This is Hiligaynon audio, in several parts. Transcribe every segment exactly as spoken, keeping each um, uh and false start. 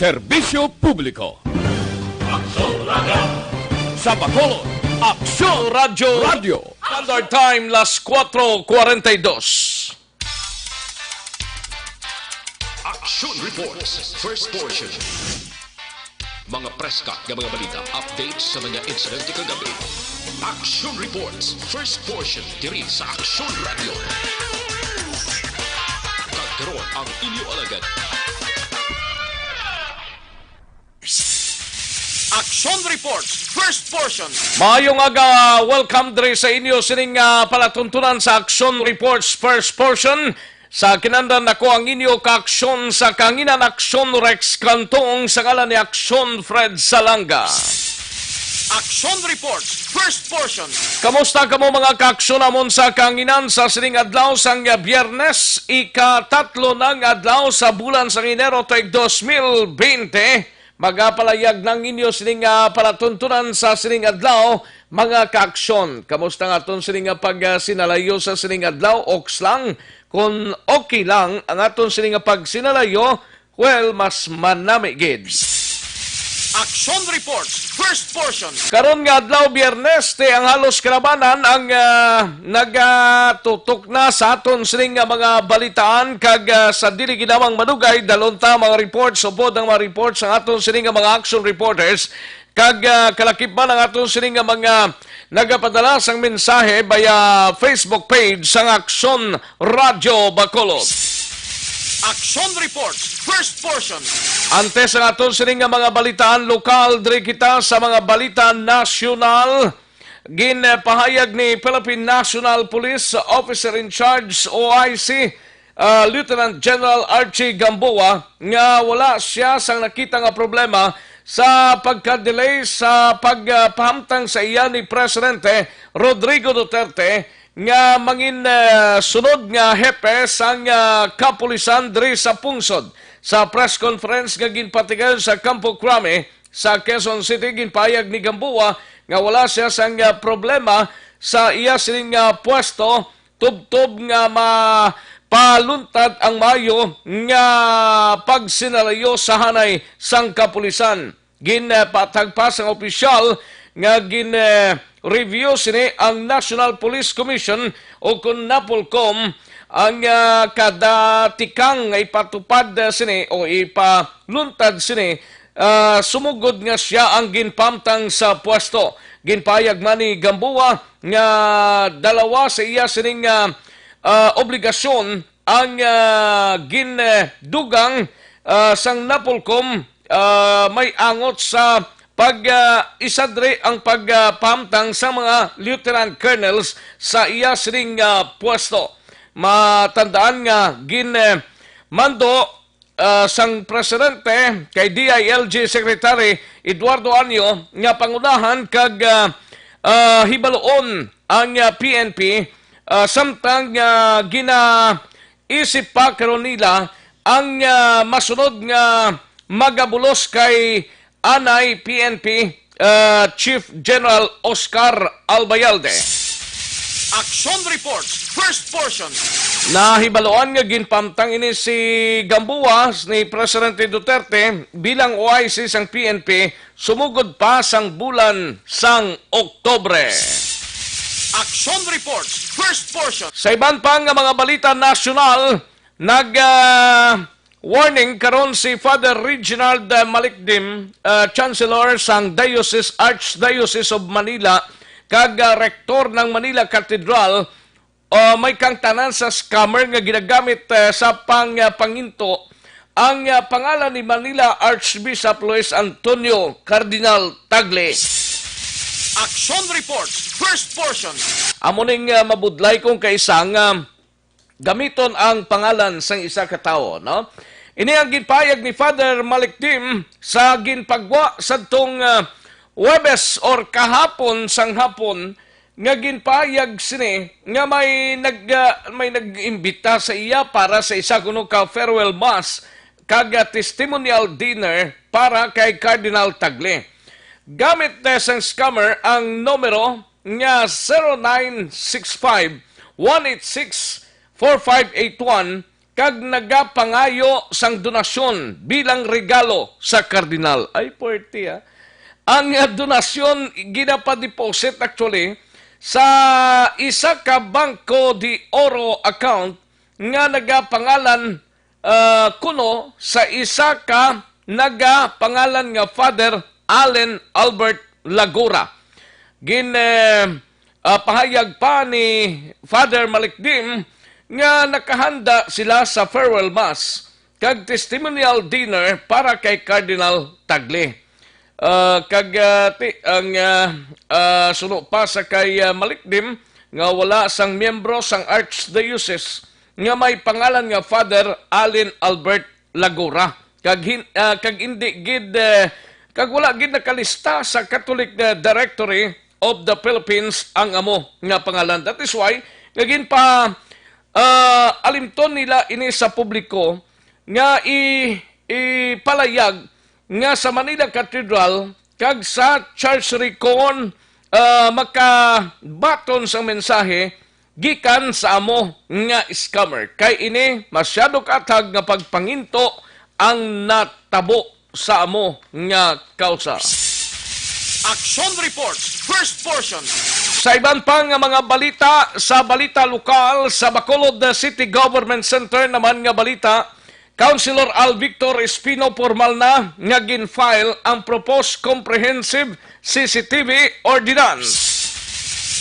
Serbisyo publiko. Aksyon Radyo. Sa Bacolod, Aksyon Radyo. Radyo. Standard Time, las cuatro cuarenta y dos. Action Reports, first portion. Mga preska nga mga balita, updates sa mga insidente kagabi. Action Reports, first portion, diri sa Action Radio. Kag karon ang inyo alagad. Action Reports, first portion. Maayong aga, welcome diri sa inyo sining, ah, palatuntunan sa Action Reports, first portion. Sa kinahanglan, ako ang inyo kaaksyon sa kahanginan, Aksyon Rex Cantong, sa ngalan ni Aksyon Fred Salanga. Action Reports, first portion. Kamusta kamo, mga kaaksyon namon sa kahanginan, sa sining adlaw sang Biyernes, ikatatlo nang adlaw sa bulan sang Enero tuig dos mil bente? Magapalayag na ang inyo sining, ah, palatuntunan sa sining adlaw, mga kaaksyon. Kamusta ang aton sining, ah, pagsinalayo sa sining adlaw? Oks lang. Kung okay lang ang aton sining, ah, pagsinalayo, well, mas manami gid. Action Reports, first portion. Karon nga adlaw, Biyernes, ti ang halos kalabanan ang, ah, nagatutok na sa aton sining nga mga balitaan, kag, ah, sa dili ginawang madugay, dalon ta mga reports, upod ang mga reports sang aton sining nga mga action reporters, kag, ah, kalakip man ang aton sining nga mga nagapadala sang mensahe via Facebook page sang Aksyon Radyo Bacolod. Action Reports, first portion. Antes ang aton sining nga mga balitaan lokal, diri kita sa mga balita nasyonal. Ginpahayag ni Philippine National Police Officer in Charge, O I C, ah, Lieutenant General Archie Gamboa, nga wala siya sang nakita nga problema sa pagka-delay sa pagpahamtang sa iya ni Presidente Rodrigo Duterte nga mangin, ah, sunod nga hepe sang, ah, kapulisan diri sa pungsod. Sa press conference nga ginpatigayon sa Campo Crame sa Quezon City, ginpahayag ni Gamboa nga wala siya sang, ah, problema sa iya sining, ah, pwesto, tubtob nga mapaluntad ang maayo nga pagsinalayo sa hanay sang kapulisan. Ginpatagpa sang opisyal nga gin, eh, review sini ang National Police Commission o kon NAPOLCOM, ang, ah, kada tikang nga ipatupad, eh, sini o ipaluntad sini, ah, sumugod nga siya ang ginpamtang sa pwesto. Ginpahayag man ni Gamboa nga dalawa sa iya sining, ah, ah, obligasyon ang, ah, gindugang, ah, sang NAPOLCOM, ah, may angot sa pag, ah, isadre ang pagpamtang sa mga lieutenant colonels sa iya sining, ah, pwesto. Matandaan nga gin, eh, mando, ah, sang presidente kay D I L G Secretary Eduardo Anyo nga pangunahan kag, ah, ah, hibaluon ang, ah, P N P, ah, samtang, ah, ginaisip pa karon nila ang, ah, masunod nga magabulos kay anay P N P, ah, Chief General Oscar Albayalde. Action Reports, first portion. Nahibaluan nga ginpamtang ini si Gamboa ni Presidente Duterte bilang O I C sang P N P sumugod pa sang bulan sang Oktubre. Action Reports, first portion. Sa iban pa nga mga balita nasyonal, nag, ah, warning karon si Father Reginald, ah, Malikdim, ah, Chancellor sang Diocese, Archdiocese of Manila, kag, ah, Rektor ng Manila Cathedral, ah, may kangtanan sa scammer nga ginagamit, ah, sa pang, ah, panginto ang, ah, pangalan ni Manila Archbishop Luis Antonio Cardinal Tagle. Action Reports, first portion. Amo ning, ah, mabudlay kong kaisa nga gamiton ang pangalan sang isa ka tawo, no? Ini ang ginpahayag ni Father Malikdim sa ginpagwa sadtong, ah, Huwebes or kahapon sang hapon nga ginpahayag sini nga may nag-, ah, may nag-imbita sa iya para sa isa kuno ka farewell mass kag, ah, testimonial dinner para kay Cardinal Tagle. Gamit na sang scammer ang numero nga zero nine six five, one eight six, four five eight one, kag nagapangayo sang donasyon bilang regalo sa kardinal. Ay, puwerte, ah. Ang, ah, donasyon ginapadeposit, actually, sa isa ka Banco de Oro account nga nagapangalan, ah, kuno sa isa ka nagapangalan nga Father Allen Albert Lagura. Gin, eh, ah, pahayag pa ni Father Malikdim nga nakahanda sila sa farewell mass kag testimonial dinner para kay Cardinal Tagle. Ah, kag, ah, ti-, ang, ah, ah, suno pa sa kay, ah, Malikdim nga wala sang miyembro sang Archdiocese nga may pangalan nga Father Allen Albert Lagura. Kag hin-, ah, kag indi gid, eh, kag wala gid nakalista sa Catholic, eh, Directory of the Philippines ang amo nga pangalan. That is why nga ginpa-, ah, alimton nila ini sa publiko nga i-, ipalayag nga sa Manila Cathedral kag sa Church Recon, ah, makabaton sang mensahe gikan sa amo nga scammer, kay ini masyado kaathag nga pagpanginto ang natabo sa amo nga kausa. Action Reports, first portion. Sa iban pa nga mga balita, sa balita lokal, sa Bacolod City Government Center naman nga balita, Councilor Al Victor Espino, formal na nga gin-file ang proposed comprehensive C C T V ordinance.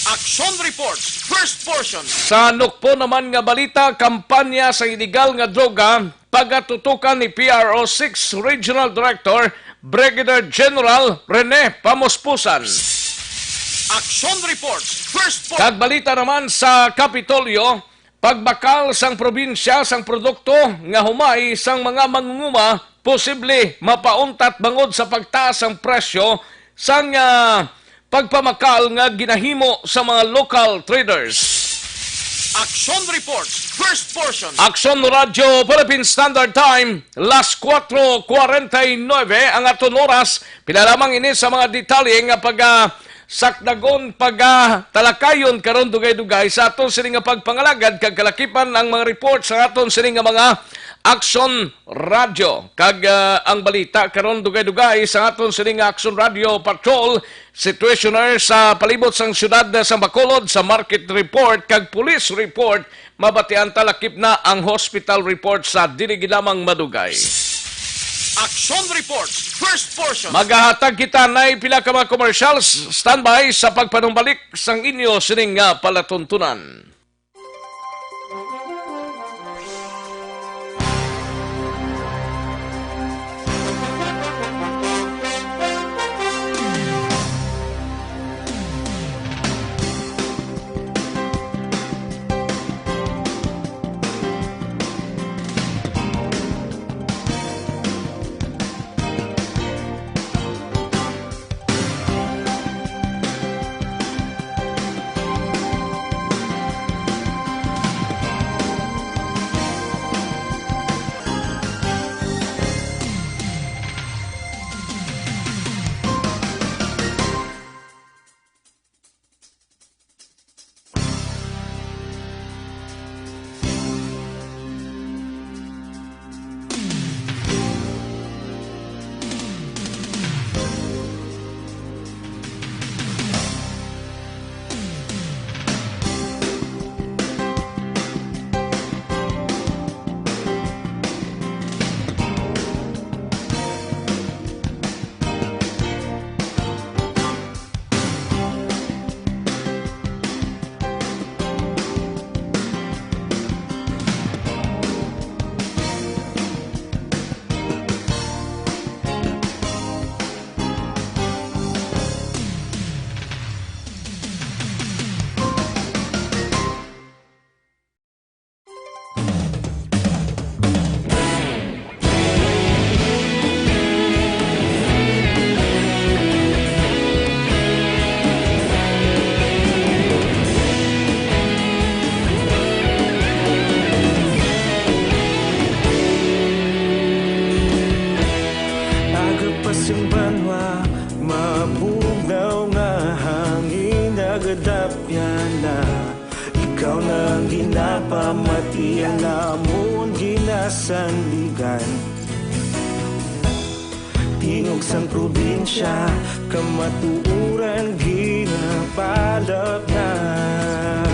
Action Reports, first portion. Sa Nukpo naman nga balita, kampanya sa iligal nga droga, pagatutukan ni P R O six Regional Director Brigadier General Rene Pamuspusan. Action Reports, first portion. Kag balita naman sa Kapitolyo, pagbakal sang probinsya sang produkto nga humay sang mga mangunguma posible mapauntat bangod sa pagtaas sang presyo sang, ah, pagpamakal nga ginahimo sa mga local traders. Action Reports, first portion. Action Radio Philippine Standard Time, las kuwatro kwarenta y nuebe ang aton oras. Pila lamang ini sa mga detalye nga pag, ah, sakdagon, pagatalakayon karon dugay-dugay sa aton sini nga pagpangalagad kag kalakipan ang mga report sa aton sini nga mga Action Radio. Kag, ah, ang balita karon dugay-dugay sa aton sini nga Action Radio Patrol, situationer sa palibot sang siyudad sa Bacolod, sa market report kag police report. Mabatian ta lakip na ang hospital report sa dili gid lamang madugay. Action Reports, first portion. Magahatag kita nay pila ka mga commercials. Standby sa pagpanumbalik sang inyo sining nga palatuntunan. Aga pa sing banwa, mabugnaw nga hangin, nagadapyan na. Ikaw na ang ginapamati, ang amon Sandigan. Tingog sang probinsya, kamatuoran ginapalapnag.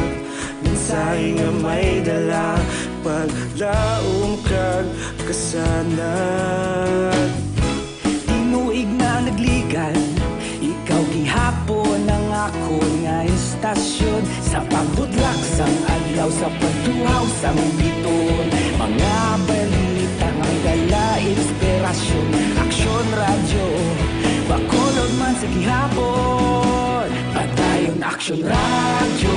Mensahe nga may dala, paglaom kag kasanag. Tinuig nga nagligan, ikaw gihapon ang akon nga istasyon. Sa pagbutlak sang adlaw, sa pagtuhaw sang biton, mga balita nga may dala inspirasyon. Aksyon Radyo, Bacolod man sa gihapon. Padayon Aksyon Radyo,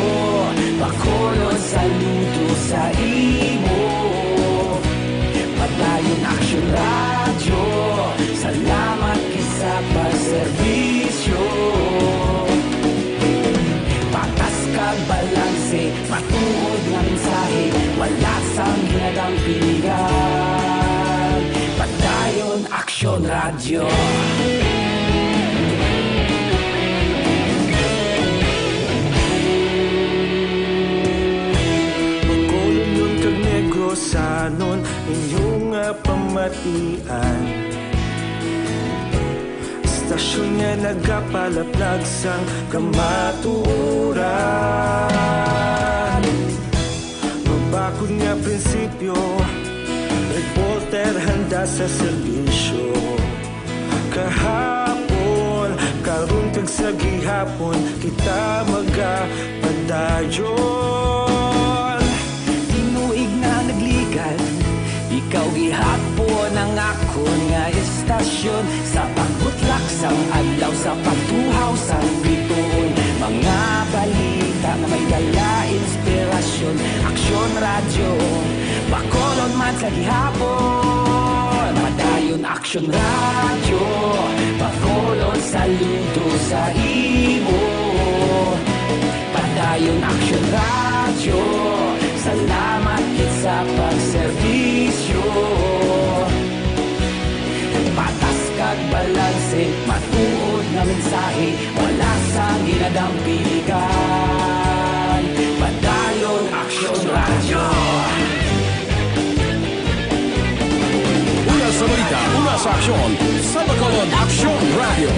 Bacolod, saludo sa imo. Padayon Aksyon Radyo, salamat gid sa pagserbisyo. Patas kag balanse, matuod nga mensahe, wala sang ginadampigan. Padayon Aksyon Radyo. Bacolodnon kag Negrosanon, inyo nga pamatian. Istasyon nga nagapalaplag sang kamatuoran. Mabakod nga prinsipyo, reporter handa sa serbisyo. Kahapon, karon kag sa gihapon, kita magapadayon. Tinuig nga nagligan, ikaw gihapon ang akon nga istasyon. Sa pagbutlak sang adlaw, sa pagtuhaw sang bituon, mga balita nga may dala inspirasyon. Aksyon Radyo, Bacolod man sa gihapon. Padayon Aksyon Radyo, Bacolod, saludo sa imo. Padayon Aksyon Radyo, salamat gid sa pagserbisyo. Patas kag balanse, matuod nga mensahe, wala sang ginadampigan. Padayon Aksyon Radyo. Una sa balita, una sa aksyon, sa Bacolod Aksyon Radyo.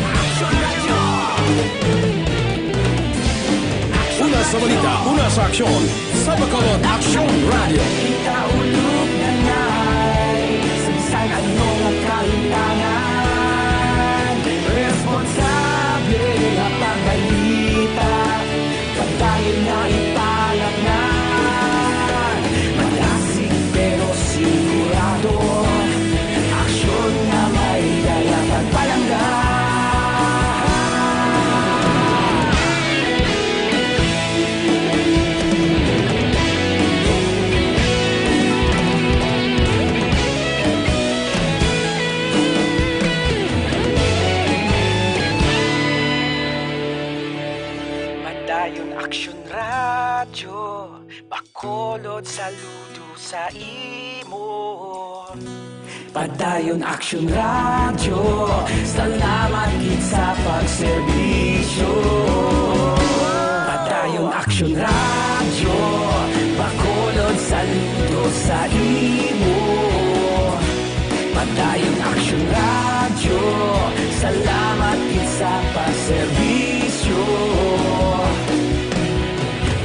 Una sa balita, una sa aksyon, sa Bacolod Aksyon Radyo. Kita ulog na nay, sa bisan ano nga kahintangan, responsable nga pagbalita, padayon nga ipalapngan. Malasig pero sigurado, aksyon nga may dala pagpalangga. Padayon Aksyon Radyo, Bacolod, saludo sa imo. Padayon Aksyon Radyo, salamat gid sa pagserbisyo. Padayon Aksyon Radyo, Bacolod, saludo sa imo. Padayon Aksyon Radyo, salamat gid sa pagserbisyo.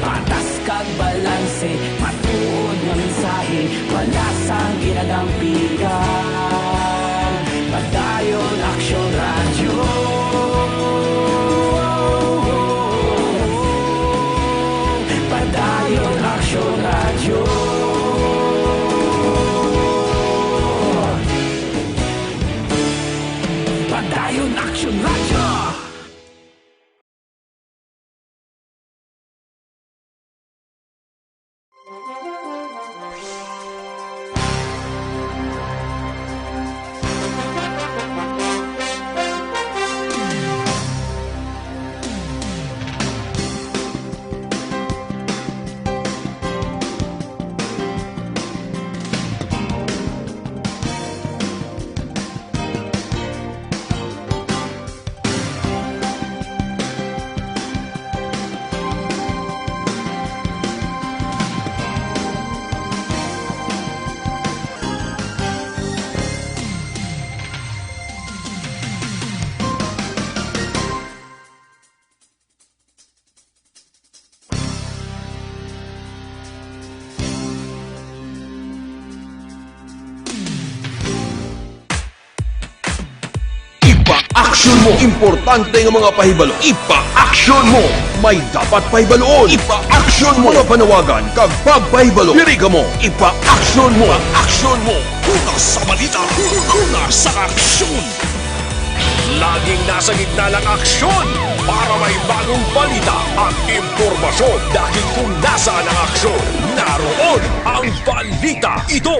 Patas kag balanse, matuod nga mensahe, wala sang ginadampigan. Padayon Aksyon Radyo. Padayon Aksyon Radyo. Padayon Aksyon Radyo. Aksyon mo. Importante nga mga pahibalo. Ipa-aksyon mo. May dapat pahibaluon. Ipa-aksyon mo. Mga panawagan kag pagpahibalo. Diri kamo. Ipa-aksyon mo. Ipa-aksyon mo. Una sa balita. Una sa aksyon. Laging nasa gitna ng aksyon para may bagong balita at impormasyon. Dahil kung nasaan ang aksyon, naroon ang balita. Ito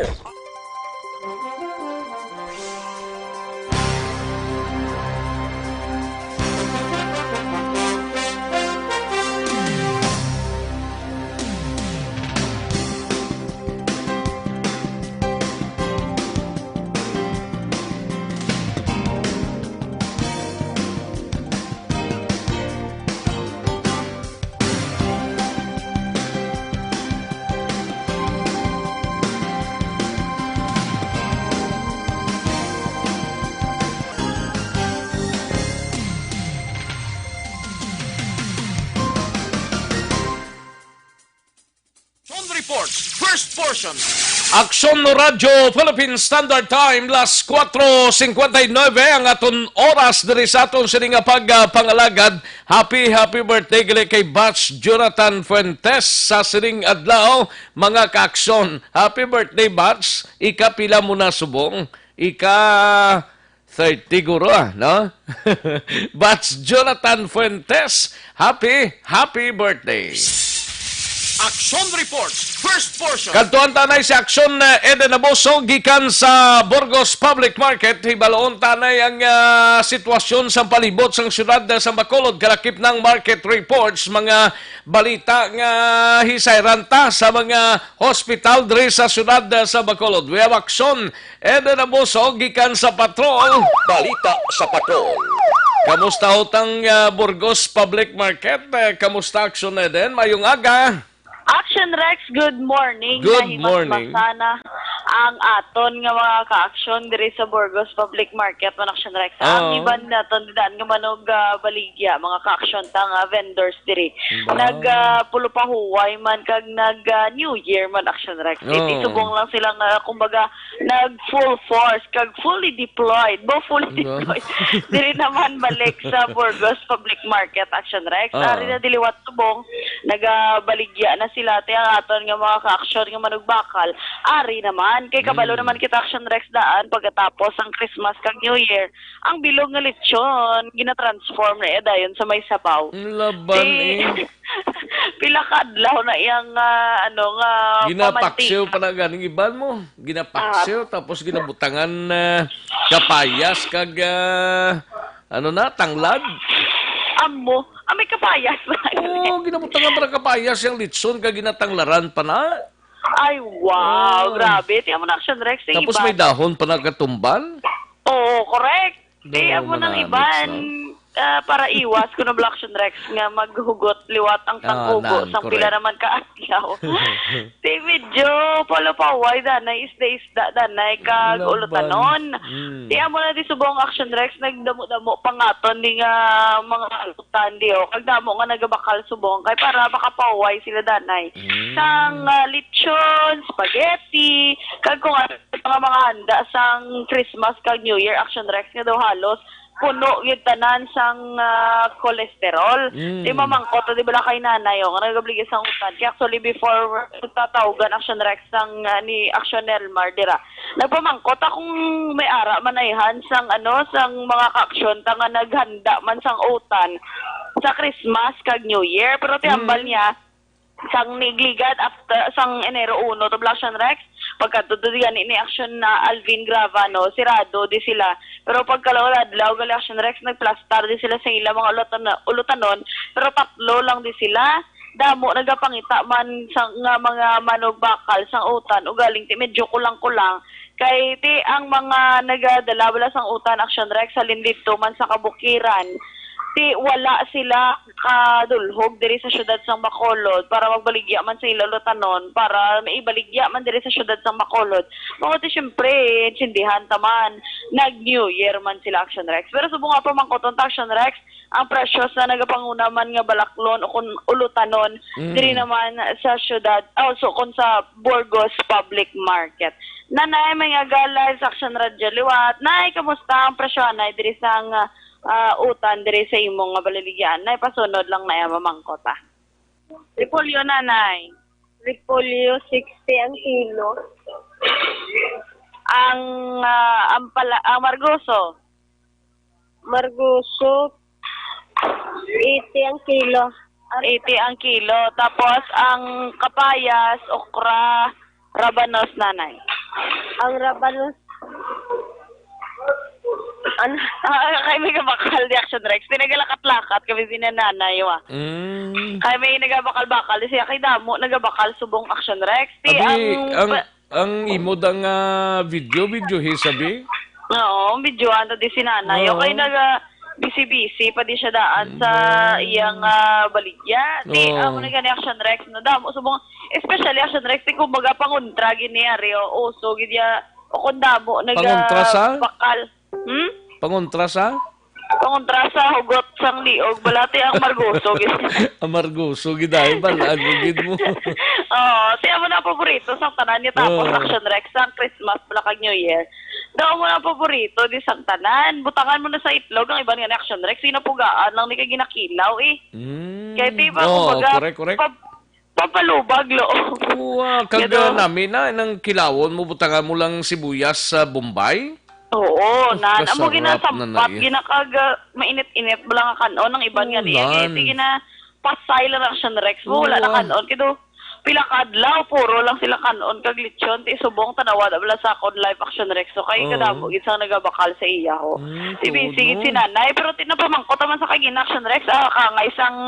Aksyon Report, first portion. Aksyon no Radyo Philippine Standard Time, las cuatro cincuenta y nueve ang aton oras diri sa aton sini nga pagpangalagad. Happy, happy birthday gali kay Batch Jonathan Fuentes sa sining adlaw, mga kaaksyon. Happy birthday, Batch. Ikapila mo na subong? Ika thirty guro, ah, no? Batch Jonathan Fuentes, happy, happy birthday. Action Reports, first portion. Kadtuan tanay si Action, eh, Eden Abuso gikan sa Burgos Public Market. Hibaloon tanay ang, ah, sitwasyon sa palibot sang siyudad, eh, sa Bacolod. Kalakip ng market reports, mga balita nga hisayran ta sa mga hospital diri sa siyudad, eh, sa Bacolod. We have Action Eden Abuso gikan sa Patrol. Balita sa Patrol. Kamusta utang, ah, Burgos Public Market? Eh, kamusta Action Eden? Mayong aga. Action Rex, good morning. Good morning. Nahimasmasa na ang aton nga mga ka-action diri sa Burgos Public Market, man Action Rex. Ang Oo. iban naton daan nga manog, ah, baligya, mga ka-action ta nga vendors diri. Wow. Nag, ah, pulupahuway man kag nag, ah, New Year man Action Rex. Iti Oo. subong lang sila nga, kumbaga, nag full force kag fully deployed. Bo, fully Nga. deployed. Diri naman balik sa Burgos Public Market, Action Rex. Ah. Ari na diliwat subong, nagabaligya na sila. Ti ang aton nga mga ka-action nga manugbakal, ari naman. Kay kabalo Mm. naman kita, Action Rex, daan pagkatapos ang Christmas kag New Year, ang bilog nga lechon ginatransform na iya dayon sa may sabaw. Laban Di, eh. Pila ka adlaw na iyang, ah, ano, nga Ginapaksiw pamantika. pa na ganing iban mo. Ginapaksiw, Ah. tapos ginabutangan, ah, kapayas kag, ah, ano na, tanglad. Amo, ah, may kapayas pa na Oo, gani. ginabutangan pa na kapayas yung litson kag ginatanglaran pa na. Ay, wow, Oo. grabe. Ti amo na Action Rex, sa Tapos iban. may dahon pa na katumbal. Oo, correct. Di, No, amo nang mananit iban, na. ah, para iwas kuno bala Action Rex nga maghugot liwat ang Ah, tangkugo nan, sang pila correct. naman ka adlaw. Di, medyo palupaway danay, isda-isda danay kag Laban. ulutanon. Mm. Di, amo na di subong Action Rex, nagdamo-damo pangaton di nga mga utan di, oh. Kag damo nga nagabakal subong kay para makapaway sila danay. Mm. Sang, ah, lechon, spaghetti, kag kung ano mga, mga handa sang Christmas kag New Year, Action Rex, nga daw halos puno gyud tanan sang, ah, cholesterol. Mm. Di mamangkot, di bala kay nanay, oh, nga nagabligay sang utan. Kay actually, before tatawgan Action Rex sang, ah, ni Action Nelmar, dira. Nagpamangkot ako kung may ara man ayhan sang, ano, sang mga ka-action ta nga naghanda man sang utan sa Christmas kag New Year. Pero ti hambal Mm. niya, sang nigligad after, sang Enero uno to, Black Shan Rex, pagkadto to gani ni Action na Alvin Grava, no, sirado di sila. Pero pagkalawad adlaw, gali Action Rex, nagplastar di sila sa ila mga ulutan-, ulutanon, pero tatlo lang di sila. Damo nagapangita man sa nga mga manugbakal sang utan, ugaling ti medyo kulang-kulang. Kay ti ang mga nagadala bala sang utan, Action Rex, halin didto man sa kabukiran, ti wala sila kadulhog diri sa siyudad sang Bacolod para magbaligya man sa ila ulutanon, para maibaligya man diri sa siyudad sang Bacolod. Mao ti, siyempre, intindihan ta man, nag-New Year man sila, Action Rex. Pero subong nga pamangkoton ta, Action Rex, ang presyo sa nagapanguna man nga balaklon o kon ulutanon Mm. diri naman sa siyudad, oh, so kon sa Burgos Public Market. Nanay, may nga galay sa Action Radyo Liwat. Nay, kamusta ang presyo, Nay, diri sang, ah, utan diri sa imong nga baligya? Nay, pasunod lang na mamangkot, ah. Repolyo, Nanay. Repolyo, sixty ang kilo. Ang, ah, ang pala, ang margoso? Margoso, eighty ang kilo. Eighty ang kilo. Tapos ang kapayas, okra, rabanos, Nanay. Ang rabanos, ano? Ah, kay may gabakal di, Action Rex. Di nagalakat-lakat kami si Nanay, wa. Mm. Kay may nagabakal-bakal di siya, kay damo nagabakal subong, Action Rex. Di Abi, ang ang pa- ang imo da nga video, video hi sabi? Oo, videohan ta di si Nanay. Oo. Okay, naga busy-busy pa di siya daan sa Mm. iyang, ah, baligya. Di, Oo. amo na gani, Action Rex, no? Damo subong, especially, Action Rex, di, kumbaga, pangontra gini, ari, o uso gid ya, o kung damo, naga Pangontra sa? bakal. Hmm? Pangontra sa? Pangontra sa hugot sang liog, balati ang margoso gid. Ang margoso gid ay, bal-an mo gid mo. Oo, ti amo na paborito sang tanan niya, tapos Oo. Action Rex, sang Christmas bala kag New Year. Daw mo na paborito di sang tanan. Butangan mo na sa itlog ang iban nga ni, Action Rex, sinapugaan lang ni kay ginakilaw, eh. Mm. Kay, di ba, Oo, kumbaga, correct, correct. pab-, papalubag loob. Uwa, kag, Pero ah, nami na, nang kilawon mo, butangan mo lang sibuyas sa Bombay? Oo, Uf, na, amo kasarap ginasampat, na na iya. ginakag, ah, mainit-init bala nga kan-on, ang iban nga Oo, niya, nan. sige na, pasay lang, Action Rex mo, wala na Oo. kan-on, kido, pila ka adlaw, puro lang sila kan-on, kag lechon, ti subong, tanawa, da bala sa akon live, Action Rex, so, kay Oo. kadamo, gid sang nagabakal sa iya, ho. Mm, Ti busy, tuod, gid no? si nanay, pero ti napamangkot naman sa kagina, Action Rex, ah, kangay sang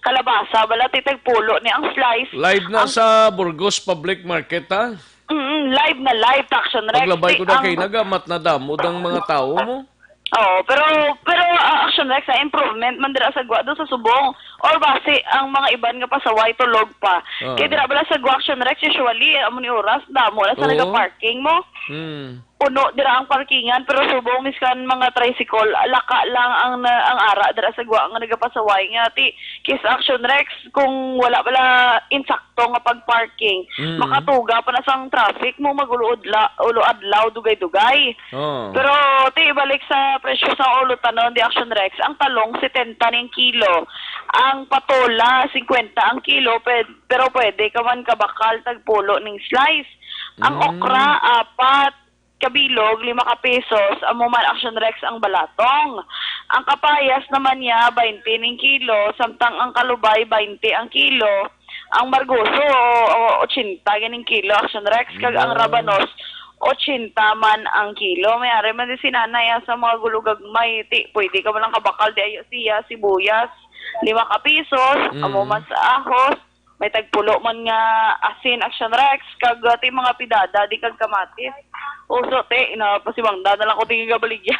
kalabasa, bala, ti tagpulo ni ang slice. Live na Ang sa Burgos Public Market, ha? Mm, live na live, Action Rex. Paglabay Ti ko na ang kay nagamat na damo dang mga tao mo. Oo, pero, pero, ah, Action Rex, ah, improvement man dira sa gwa do sa subong. Or basi ang mga iban nga pasaway tulog pa. Ah. Kay dira bala sa gwa, Action Rex, usually, amo ni oras, damo na sa Oo. naga-parking mo. Hmm. Puno dira ang parkingan, pero subong miskan mga tricycle, laka lang ang na, ang ara dira sa gwa nga nagapasaway nga ti kis Action Rex kung wala bala insakto nga pag-parking, Mm. makatuga pa na sang traffic mo mag-ulo-udla-, ulo-adlaw, dugay-dugay. Oh. Pero ti balik sa presyo sa ulutanon di Action Rex, ang talong setenta ning kilo, ang patola singkwenta ang kilo, pwed-, pero pwede ka man kabakal tagpulo ning slice. Ang Mm. okra, apat, kabilog, lima ka pesos, amo man Action Rex ang balatong. Ang kapayas naman niya, baynte ning kilo, samtang ang kalubay, baynte ang kilo. Ang margoso, o, o, ochenta ganing kilo, Action Rex, kag ang Wow. rabanos, ochenta man ang kilo. May ari man di si nanay, ah, sa mga gulugagmay, ti, pwede ka man lang kabakal di ayo siya, sibuyas, lima ka pesos, Mm. amo man sa ahos, may tagpulo man nga asin, Action Rex, kag, uh, ti mga pidada, di kag kamatis. Uso, ti, ina, pasibangda na lang ko, tingin gabaligya.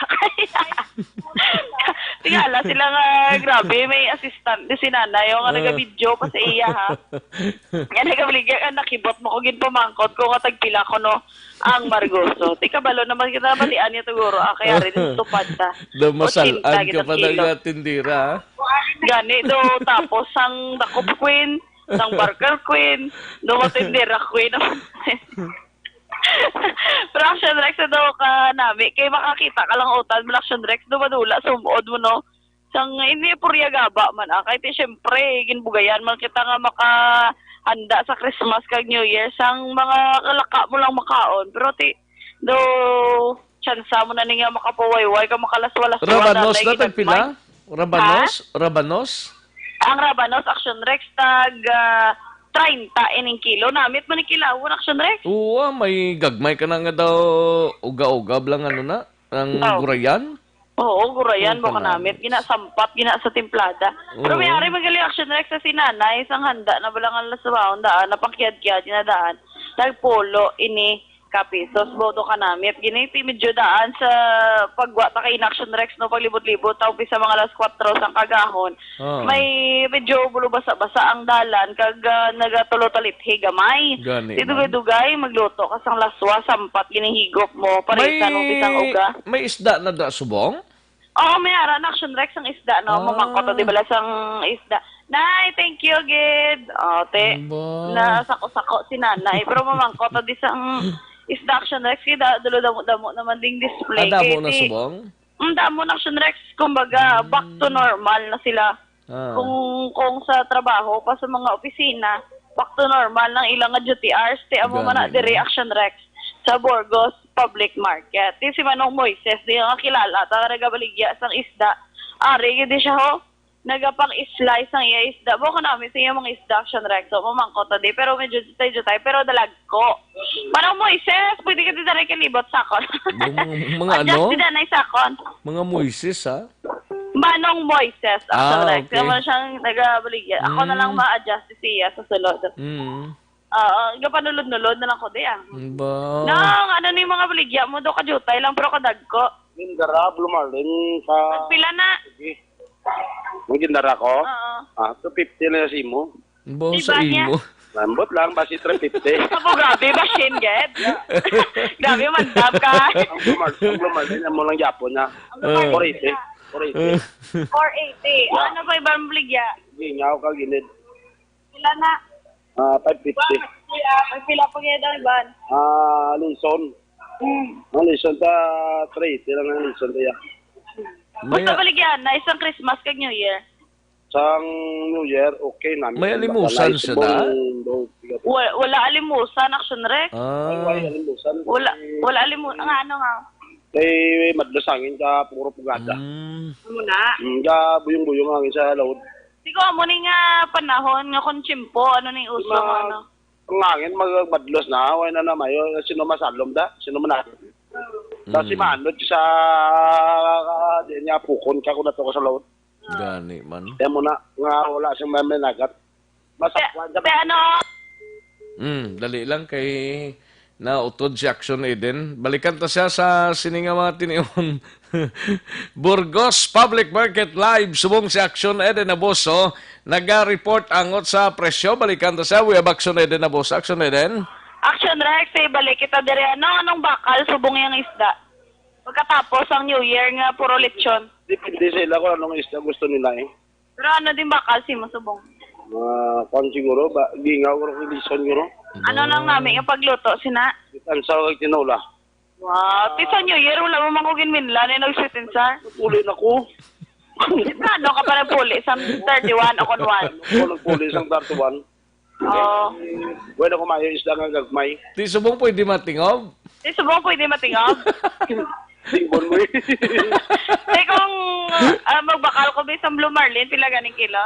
Tingala sila nga, grabe, may assistant, di si nanay, o, nga Ah. nagabidyo pa sa iya, ha? Nga nagabaligya, nga nakibot mo ko, ginpamangkot ko, nga tagpila ko, no, ang margoso. Ti, kabalo naman kita, batian niya, tuguro, ah, kaya rin, tupad ta. Daw masalaan Ochenta ka kita pa kilo. Daw tindera, ha? Gani, do, tapos, ang dakop queen, sang Barker Queen, do matindera Queen. Pero Action Rex, daw ka nami, kay makakita ka lang utan, Action Rex, do madula, sumod mo, no? Sang, hindi, purya gaba man, ah. Kay ti, syempre, ginbugayan man kita nga makahanda sa Christmas kag New Year, sang mga kalaka mo lang makaon. Pero ti, do, tsansa mo na ni nga makapawayway ka, makalaswa-laswa na Rabanos na na, tagpila? ginagmay. Rabanos? Ha? Rabanos? Ang rabanos, Action Rex, tag, ah, treinta ining kilo. Namit man ni kilawon, Action Rex? Oo, ah, may gagmay ka na nga daw uga-uga lang, ano na, ang Oh. gurayan? Oo, gurayan, Oo, baka kanami. namit. Ginasampat, gina sa timplada. Pero Oo. may ari man gali, Action Rex, sa sinanay, isang handa na bala nga laswaon daan, napangkiyad-kiyad, ginadaan. Tagpulo ini Ka pesos, boto ka namit. Gini, ti medyo daan sa pagwa ta kay Action Rex, no, paglibot-libot, ta umpisa mga alas kuwatro sang kagahon. Ah. May medyo bulo basa-basa ang dalan, kag, ah, nagatulo talithi gamay. Gani Ti man. Dugay-dugay, magluto ka sang laswa, sampat, ginihigop mo, parisa May, nung bisang uga. May isda na da subong? Oo, may ara na Action Rex ang isda, no? Ah. Mamangkot, di bala sang isda. Nay, thank you, gid. Oh, te, Ba? Na sako-sako si nanay. Pero mamangkot, di sang isda Action Rex, kaya dulo damo-damo naman ding display. Ah, damo Kaya na ti-, subong? Mm, damo na Action Rex. Kumbaga, back to Mm. normal na sila. Ah. Kung, kung sa trabaho, pa sa mga opisina, back to normal ng ilang nga duty hours. Ti amo man na Gani, diri no? Action Rex sa Burgos Public Market. Ti si Manong Moises, di nga kilala, ta nga nagabaligya sang isda. Ari, gid siya, ho. Nagapang-slice ang iya isda. Buko namin sa iya mga isda, Action Rex. So, mamangkot ta di. Pero medyo jutay-jutay. Pero dalagko. Manong Moises, pwede ka di taray kalibot sa akon. Yung mga, mga Adjust ano? Di na sa akon. Mga Moises, ha? Manong Moises, Action Ah, Rex. okay. Kaya mo siyang nagabaligya. Ako na lang Mm. ma-adjust siya sa sulod. Mm. Oo, gapanulod-nulod na lang ko di, ah. Ba? Nang, ano ni mga baligya mo, do ka jutay lang, pero kadagko. Gindara, Blue Marlin, sa Pila na? Sige. Ang gindara ko? Oo. Ah, two fifty na yung simo. Ba, Diba sa niya? imo? Lambot lang, basi three fifty. Apo, grabe, bashin, ged. Grabe, mandam ka. Ang Blue Marlin, ang Blue Marlin, amo lang Japon na. Ah. Four eighty. Four eighty. Ah. Four eighty. Yeah. Ano pa ibang baligya? Gingaw ka, ginid. Pila na? Ah, five fifty. May pila pa kaya daw, Ivan? Ah, Lison. Hmm. Ang Lison ta, three eighty lang ang Lison ta, ya. Basta Maya- baligyan na isang Christmas kag New Year. Sang New Year, okay na. May alimusan Wala, siya subong, na? do, tiga- Wa-, wala alimusan, Action Rex. Ah. Ay, wala alimusan. Wala, Eh, wala alimu-, ang ano nga? Kay madlas hangin ka, puro pugada. Mm. Amo na. Mm, ka buyong-buyong hangin sa laod. Siguro mo ni nga panahon nga kung tiyempo, ano ning uso Mga nga ano? Ang hangin, magmadlos na, way na na mayo. Sino masalom da? Sino man natin? Kasi Mm. maanod sa, ah, di niya pukon ka kung nato ka sa laod. Gani man. Kaya mo na, nga wala siyang may, may nagat. Masakwan ka. Te, ano? Mm, dali lang kay nautod si Action Eden. Balikan ta siya sa sini nga mga tinion. Burgos Public Market Live, subong si Action Eden Abuso, naga-report angot sa presyo. Balikan ta siya. We have Action Eden Abuso. Action Eden. Action Rex, eh, balik kita diri. Ano, anong bakal subong yung isda? Pagkatapos ang New Year nga puro lechon. Depende sa ila kung anong isda gusto nila, eh. Pero ano din bakal si mo subong? Ah, kwan siguro, ba, gingaw, or lison, siguro. Ano lang namin yung pagluto, sina? Ang sarag tinola. Wow, ti sa New Year, wala mo mangugin minla, ni nag-sweet and sour. Puli na ko. Ano ka pa nagpuli sa thirty-one o kun one? Ako nagpuli sa thirty-one. Oo. Bueno, kumayo isda nga gagmay. Ti subong pwede matingob? Ti subong pwede matingob? Tingbon mo eh. Te, kung, ah, magbakal ko, bisang Blue Marlin, pila ganing kilo?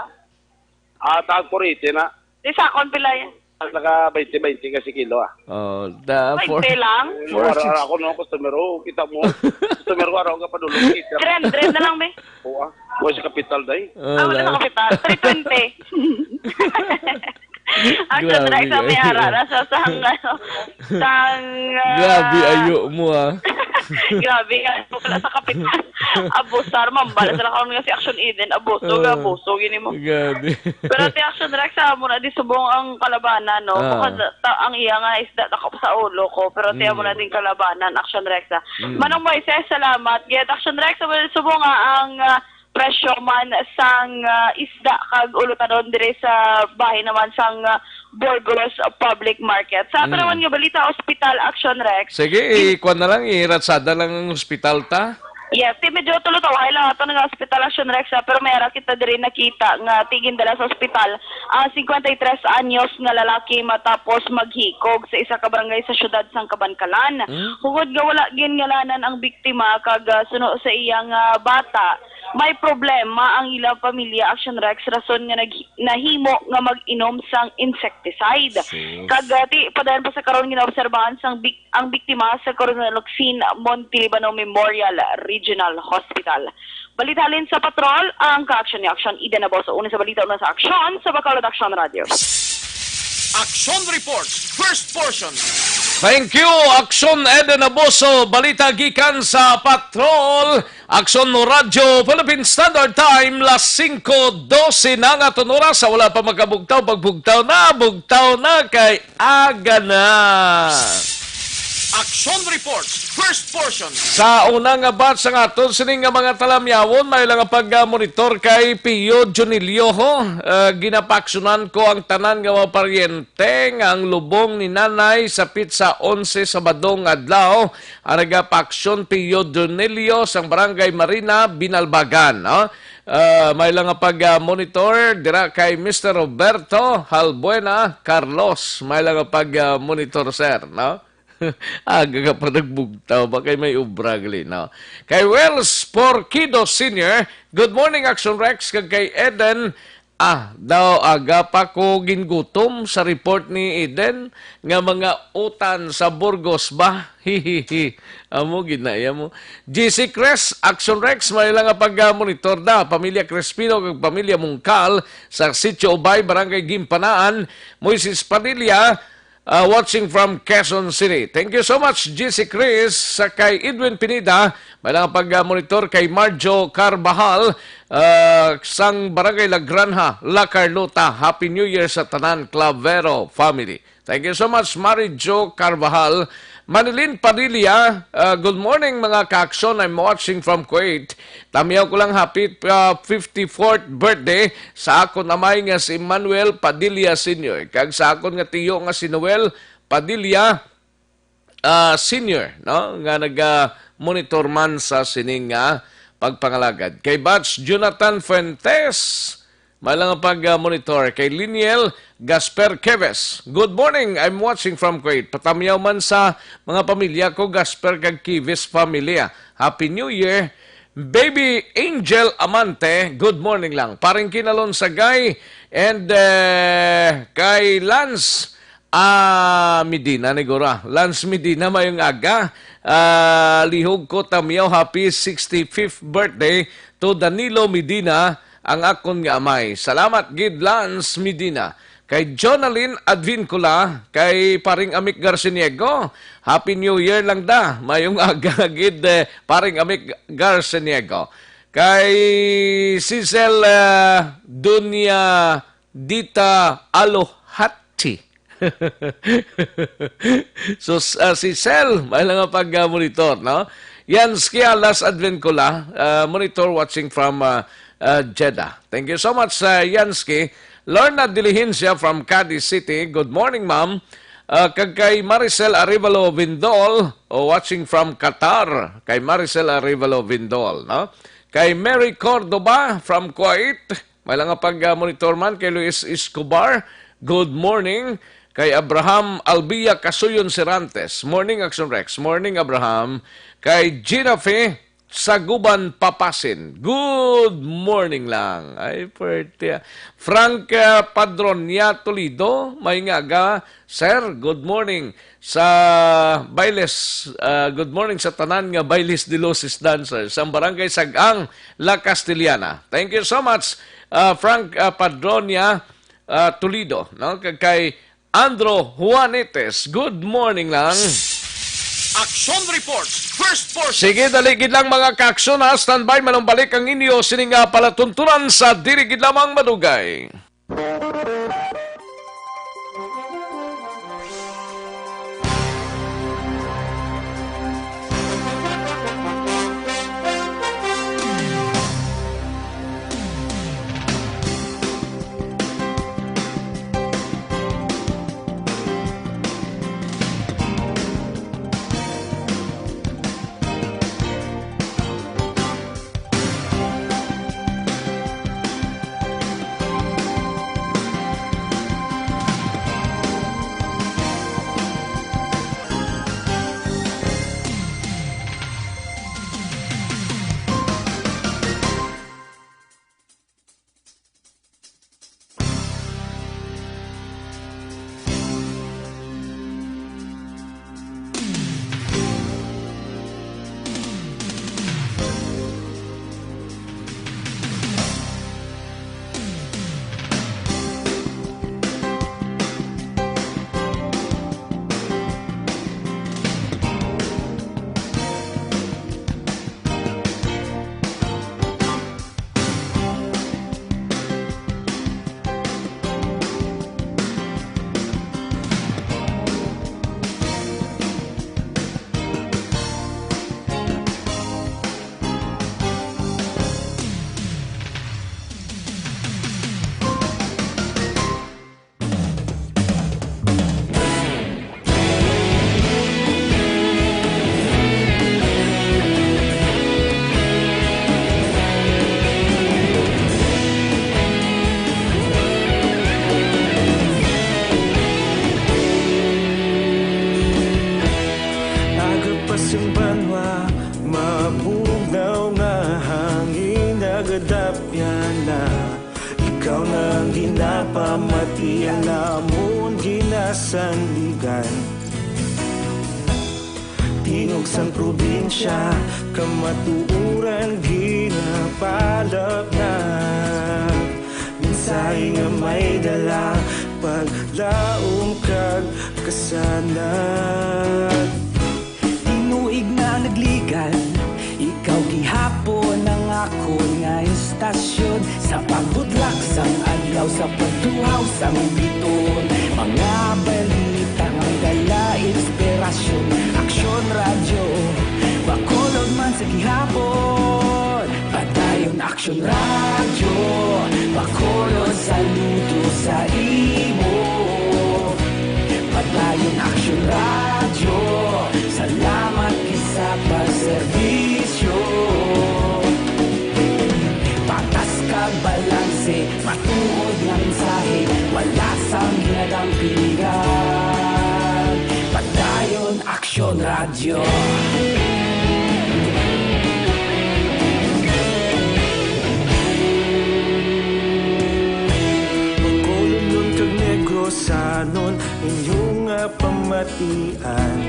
Ah, tag forty na. Ti sakon, pila yan? Naka twenty, twenty kasi kilo, ah. Oh, the for- Twenty lang? Yung For ara-ara six- ako, no, customer, oh, kita mo. Customer ko, araw ka pa dulo, kita. Three hundred na lang, be. Oo, ah. Wala sa kapital, day. Ah, wala na kapital. Three twenty. Ang Grabe sunrise sa may kayo. Ara, nasa sang, ano, sang, ah, Grabe, ayo mo, ah. Grabe nga, wala sa kapital. Abusar, mambala sila karon nga si Action Eden. Abuso, Ah, abuso, gini mo. Grabe. Pero ti Action Rex, ah, mo na di subong ang kalabanan, no? Ah. Baka ta-, ang iya nga isda, takop sa ulo ko. Pero ti amo Mm. na din kalabanan, Action Rex, ah. Mm. Manong Moises, salamat. Get Action Rex, well, subong nga ang, ah, presyo man sang, ah, isda kag ulutanon dire sa bahin naman sang, ah, Burgos Public Market. Sa ato Mm. naman nga balita, Hospital Action Rex. Sige, Gin- ikuan na lang, iratsada lang ang hospital ta. Yes, ti medyo tulo-tulo, ay lang ato nga Hospital Action Rex, ah, pero may ara kita diri nakita nga ti gindala sa hospital ang cincuenta y tres anyos nga lalaki matapos maghikog sa isa ka barangay sa siyudad sang Kabankalan. Hmm? Hungod nga wala gingalanan ang biktima kag, ah, suno sa iyang, ah, bata, may problema ang ilang pamilya, Action Rex, rason nga nag-, nahimo nga mag-inom sang insecticide. Sus. Kag, ah, ti, padayon pa sa karon, ginaobserbahan sang bik-, ang biktima sa Colonel Locsin Montelibano Memorial Regional Hospital. Balita halin sa Patrol, ang ka-action ni Action Eden Abuso. Una sa balita, una sa aksyon, sa Bacolod Action Radio. Action Report, first portion. Thank you, Aksyon Eden Abuso. Balita gikan sa Patrol. Aksyon mo Radyo Philippine Standard Time, las singko dose na nga aton oras. Sa wala pa makabugtaw, pagbugtaw na, bugtaw na kay aga na. Action Reports, first portion. Sa una nga batch sang aton sining nga mga talamyawon, may lang pag-monitor kay Pio Junilio, ho. Ah, ginapaaksyonan ko ang tanan nga mga paryente nga ang lubong ni Nanay sa pitsa onse Sabado nga adlaw. Ang nagapaaksyon, Pio Junilio sang Barangay Marina, Binalbagan, no? Ah, may lang pag-monitor dira kay Mister Roberto Halbuena Carlos. May lang pag-monitor, sir, no? Aga ka pa nagbugtaw, ba kay may obra gali, no? Kay Wells Porquido Senior, good morning, Action Rex, kag kay Eden. Ah, daw aga pa ko gingutom sa report ni Eden nga mga utan sa Burgos ba? Hihihi. Amo, ginaya mo. G C Chris, Action Rex, may lang nga pag-monitor da. Pamilya Crespino kag pamilya Mungkal sa Sitio Ubay, Barangay Gimpanaan. Moises Padilla, ah, watching from Quezon City. Thank you so much, G C Chris. Sa kay Edwin Pineda, may lang pag-monitor kay Marjo Carvajal, ah, sang Barangay La Granja, La Carlota. Happy New Year sa tanan, Clavero family. Thank you so much, Mary Jo Carvajal. Manilin Padilla, ah, good morning, mga ka-aksyon. I'm watching from Kuwait. Tamiyaw ko lang happy, ah, fifty-fourth birthday sa akon amay nga si Manuel Padilla Senior, kag sa akon nga tiyo nga si Noel Padilla, ah, Senior, no, nga naga-monitor man sa sining nga pagpangalagad. Kay Batch Jonathan Fuentes, may lang pag-monitor. Kay Liniel Gasper Keves, good morning, I'm watching from Kuwait. Patamiyaw man sa mga pamilya ko, Gasper kag Keves pamilya. Happy New Year. Baby Angel Amante, good morning lang. Paring Kinalon Sagay, and, eh, kay Lance, ah, Medina, nigura. Lance Medina, mayong aga. Ah, lihog ko, tamiyaw, happy sixty-fifth birthday to Danilo Medina, ang akon nga amay. Salamat gid, Lance Medina. Kay Jonalyn Advincula, kay Paring Amik Garciniego, Happy New Year lang da. Mayong aga gid, eh, Paring Amik Garciniego. Kay Cecil, eh, Dunya Dita Alohati. So, s-, ah, si Cel, may lang nga pag-monitor, no? Yansky Alas Advincula, ah, monitor watching from, ah, ah, Jeddah. Thank you so much, ah, Yansky. Lorna Diligencia from Cadiz City. Good morning, ma'am. Ah, kag kay Maricel Arevalo Vindol, oh, watching from Qatar. Kay Maricel Arevalo Vindol, no? Kay Mary Cordoba from Kuwait. May lang nga pag-monitor man kay Luis Escobar. Good morning. Kay Abraham Albia Kasuyon Serantes. Morning, Action Rex. Morning, Abraham. Kay Gina Fe Saguban Papasin. Good morning lang. Ay, pwerte, ah. Frank, ah, Padronia Toledo. May nga aga. Sir, good morning sa Bailes, ah, good morning sa tanan nga Bailes de Luces dancers, ang Barangay Sagang, La Castellana. Thank you so much, ah, Frank, ah, Padronia, ah, Toledo, no? Kag kay Andro Juanites, good morning lang. Action Reports, first portion. Sige, dali gid lang, mga kaaksyon, ha. Standby, manumbalik ang inyo sining nga palatuntunan sa dili gid lamang madugay. Dapyana, ikaw na ang ginapamatian, amon ginasandigan. Tingog sang probinsya, kamatuoran ginapalapnag. Mensahe nga may dala, paglaom kag kasanag. Tinuig na nagligan, ikaw gihapon ang akon nga istasyon. Sa pagbutlak sang adlaw, sa pagtuhaw sang bituon, mga balita nga may dala inspirasyon. Aksyon Radyo, Bacolod man sa gihapon. Padayon Aksyon Radyo, Bacolod, saludo sa imo. Padayon Aksyon Radyo, salamat gid sa pagserbisyo. Patas kag balanse, matuod nga mensahe, wala sang ginadang piligan. Padayon Aksyon Radyo. Bacolodnon kag Negrosanon, inyo nga pamatian.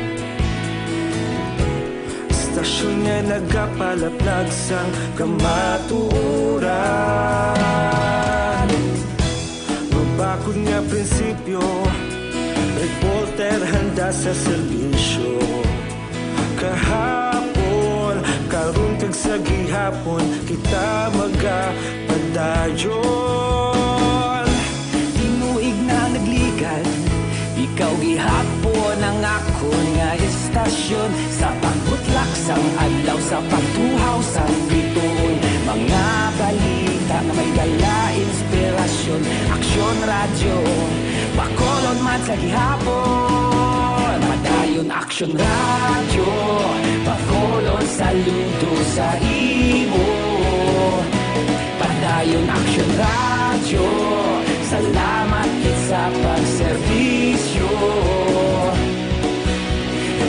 Istasyon nga nagapalaplag sang kamatuoran. Mabakod nga prinsipyo, reporter handa sa serbisyo. Kahapon, karon kag sa gihapon, kita magapadayon. Tinuig na nagligan, ikaw gihapon ang akon nga istasyon. Sa pagbutlak sang adlaw, sa pagtuhaw sang bituon, mga balita nga may dala inspirasyon. Aksyon Radyo, Bacolod man sa gihapon. Padayon Aksyon Radyo, Bacolod, saludo sa imo. Padayon Aksyon Radyo, salamat gid sa pagserbisyo.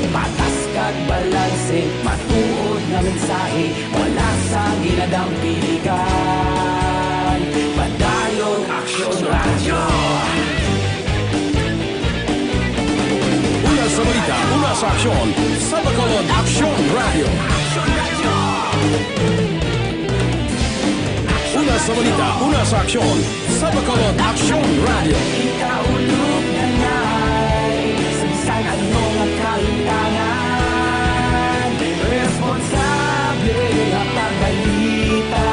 Patas kag balanse, matuod nga mensahe, wala sang ginadang piligan. Padayon Aksyon Radyo. Una sa balita, una sa aksyon, sa Bacolod Aksyon Radyo. Una sa balita, una sa aksyon, sa Bacolod Aksyon Radyo. Ikaulog na ngay, sa bisan ano nga kahintangan, responsable nga pagbalita.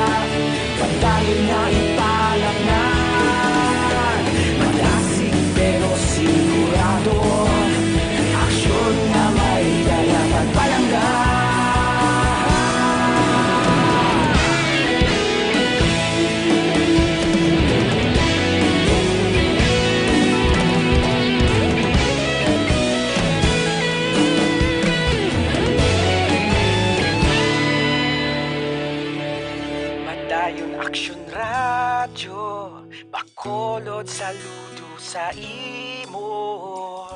Padayon nga ipalapnag, madasig pero sigurado. Aksyon nga may dala pagpalangga. Padayon Aksyon Radyo, Bacolod, saludo sa imo.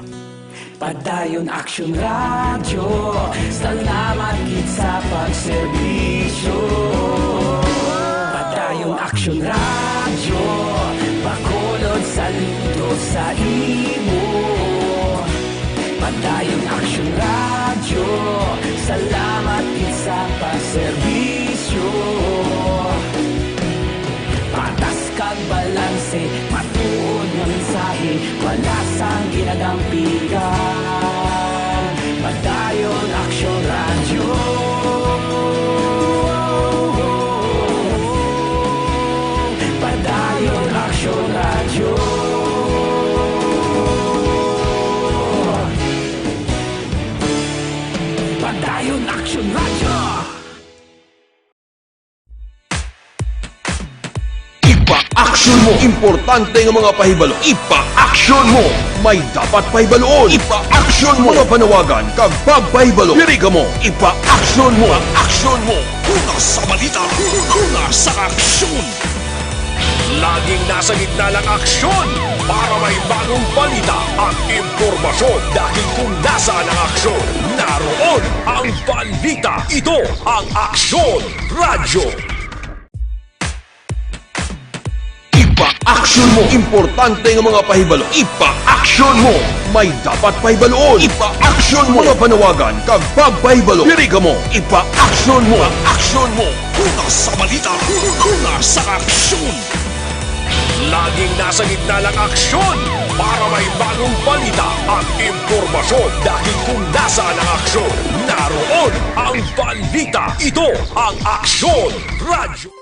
Padayon Aksyon Radyo, salamat gid sa pagserbisyo. Padayon Aksyon Radyo, Bacolod, saludo sa imo. Padayon Aksyon Radyo, salamat gid sa pagserbisyo. Patas kag balanse, matuod nga mensahe, wala sang ginadampigan. Padayon Aksyon Radyo. Padayon Aksyon Radyo. Padayon Aksyon Radyo. Ipa-aksyon mo. Importante nga mga pahibalo. Ipa-aksyon mo. May dapat pahibaluon. Ipa-aksyon mo. Mga panawagan kag pagpahibalo. Diri kamo. Ipa-aksyon mo. Ipa-aksyon mo. Una sa balita. Una sa aksyon. Laging nasa gitna ng aksyon para may bagong balita at impormasyon. Dahil kung nasaan ang aksyon, naroon ang balita. Ito ang Aksyon Radyo. Aksyon mo. Importante nga mga pahibalo, ipa-aksyon mo. May dapat pahibaluon, ipa-aksyon mo. Mga panawagan kag pagpahibalo, diri kamo, ipa-aksyon mo. Ipa-aksyon mo. Una sa balita, una sa aksyon. Laging nasa gitna ng aksyon para may bagong balita at impormasyon. Dahil kung nasaan ang aksyon, naroon ang balita. Ito ang Aksyon Radyo.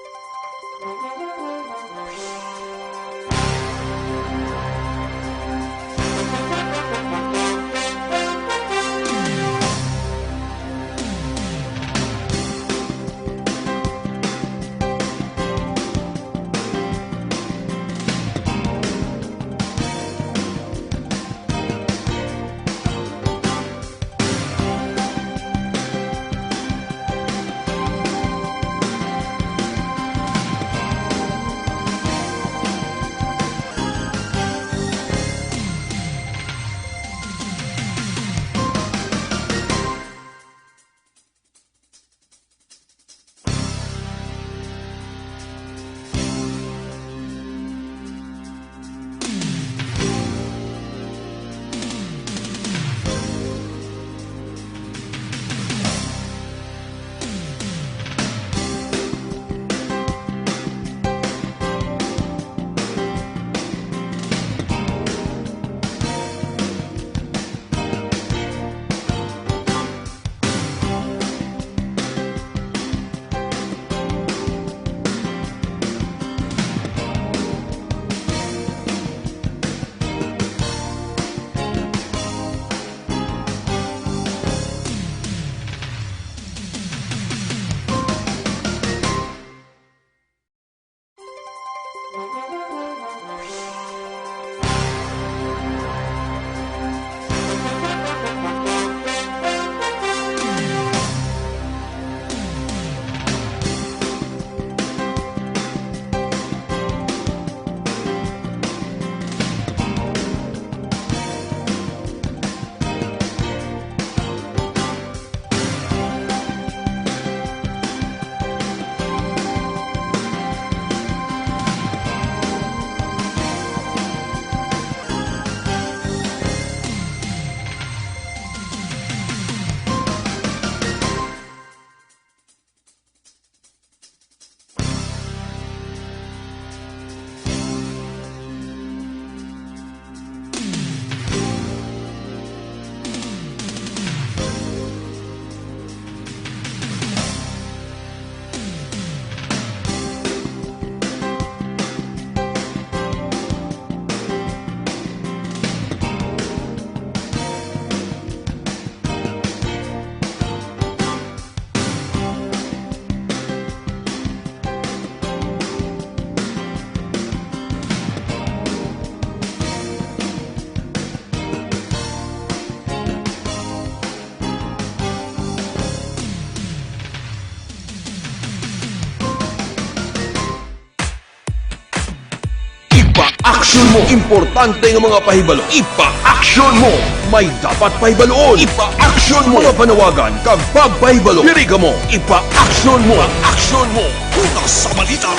Ipa-aksyon mo. Importante nga mga pahibalo, ipa-aksyon mo. May dapat pahibaluon, ipa-aksyon mo. Mga panawagan kag pagpahibalo, diri kamo, ipa-aksyon mo. Ipa-aksyon mo. Una sa balita,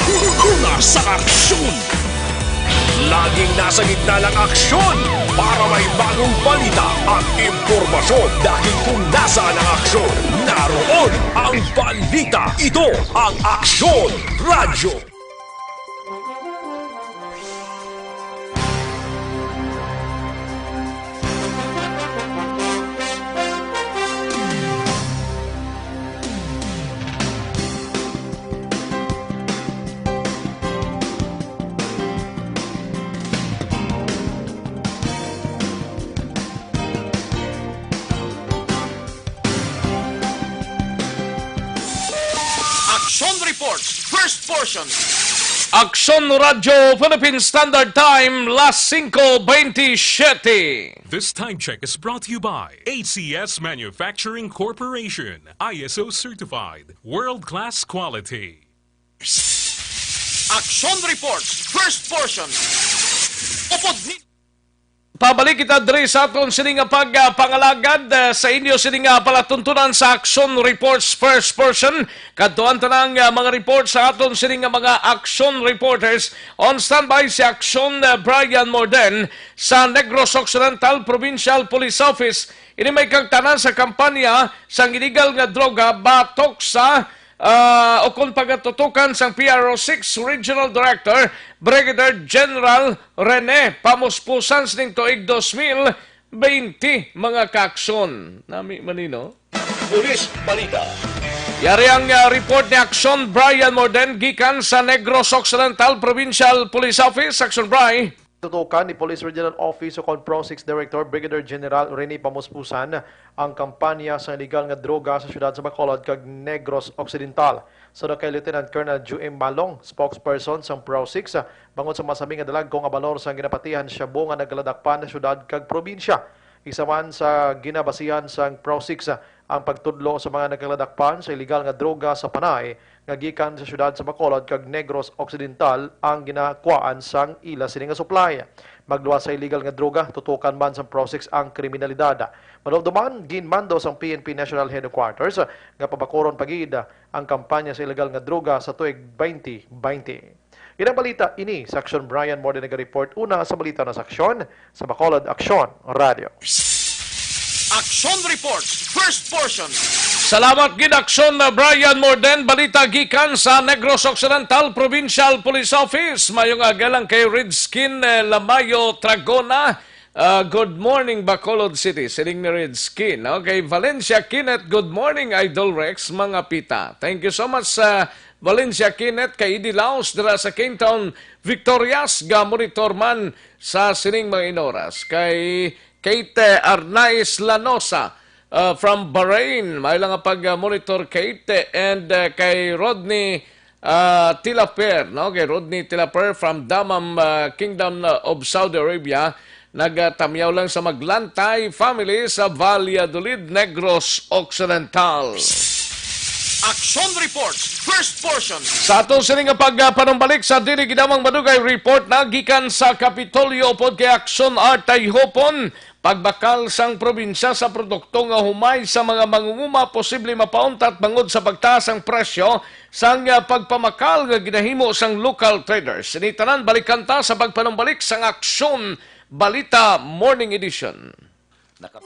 una sa aksyon. Laging nasa gitna ng aksyon para may bagong balita at impormasyon. Dahil kung nasaan ang aksyon, naroon ang balita. Ito ang Aksyon Radyo. Action Report, first portion. Aksyon Radyo Philippine Standard Time, las singko bentisiete. This time check is brought to you by A C S Manufacturing Corporation, I S O certified, world-class quality. Action Report, first portion. Upod ni Pabalik kita diri sa aton sini nga pagpangalagad, ah, sa inyo sini nga palatuntunan sa Action Reports First Portion. Kadtuan ta na ang, ah, mga report sa aton sini nga mga action reporters. On standby si Action, ah, Brian Morden sa Negros Occidental Provincial Police Office. Ini may kagtanan sa kampanya sang illegal nga droga batok sa, ah, o kon pagatutukan sang P R O six Regional Director Brigadier General Rene Pamuspusan sining tuig dos mil bente, mga kaaksyon. Nami man ni, no? Police Balita. Yari ang, ah, report ni Aksyon Brian Morden gikan sa Negros Occidental Provincial Police Office. Aksyon, Bri. Tutukan ni Police Regional Office o kon PROSIC Director Brigadier General Rene Pamuspusan ang kampanya sa illegal nga droga sa siyudad sa Bacolod kag Negros Occidental. Suno kay Lieutenant Colonel Ju M Malong, spokesperson sang PROSIC, bangod sa masami nga dalagko nga balor sang ginapatihan shabu nga nagaladakpan sa siyudad kag probinsya. Isa man sa ginabasihan sang PROSIC ang pagtudlo sa mga nagaladakpan sa illegal nga droga sa Panay nga gikan sa siyudad sa Bacolod kag Negros Occidental ang ginakuhaan sang ila sini nga supply. Magluwas sa illegal nga droga, tutukan man sang PROSIC ang kriminalidad. Madumduman, ginmando sang P N P National Headquarters nga pabakuron pa gid ang kampanya sa illegal nga droga sa tuig twenty twenty. Inang balita ini sa Aksyon. Brian Morden nagareport una sa balita na sa Aksyon sa Bacolod Aksyon Radio. Action Report, first portion. Salamat gid, Aksyon na Brian Morden. Balita gikan sa Negros Occidental Provincial Police Office. Mayong aga lang kay Red Skin, eh, Lamayo Tragona. Ah, good morning, Bacolod City. Siling ni Red Skin. Okay, Valencia Kenneth, good morning, Idol Rex, mga pita. Thank you so much sa Valencia Kenneth, kay Idi Laos dira sa Kingtown, Victorias, ga monitor man sa sining mga inoras. Kay Kate Arnaiz Lanosa, uh, from Bahrain, may lang pag-monitor, Kate, and, uh, kay Rodney, uh, Tilaper, no? Kay Rodney Tilaper from Dammam, uh, Kingdom of Saudi Arabia, nagtamyaw lang sa Maglantay family sa Valladolid, Negros Occidental. Action Reports, first portion. Sa ato sini nga pagpanumbalik sa dili gid lamang madugay report na gikan sa Kapitolyo upod kay Action Artay Hopon, pagbakal sang probinsya sa produkto nga humay sa mga mangunguma posible mapauntat bangod sa pagtaas ang presyo sang, ah, pagpamakal nga ginahimo sang local traders. Ini tanan balikan ta sa pagpanumbalik sang Action Balita Morning Edition. Naka-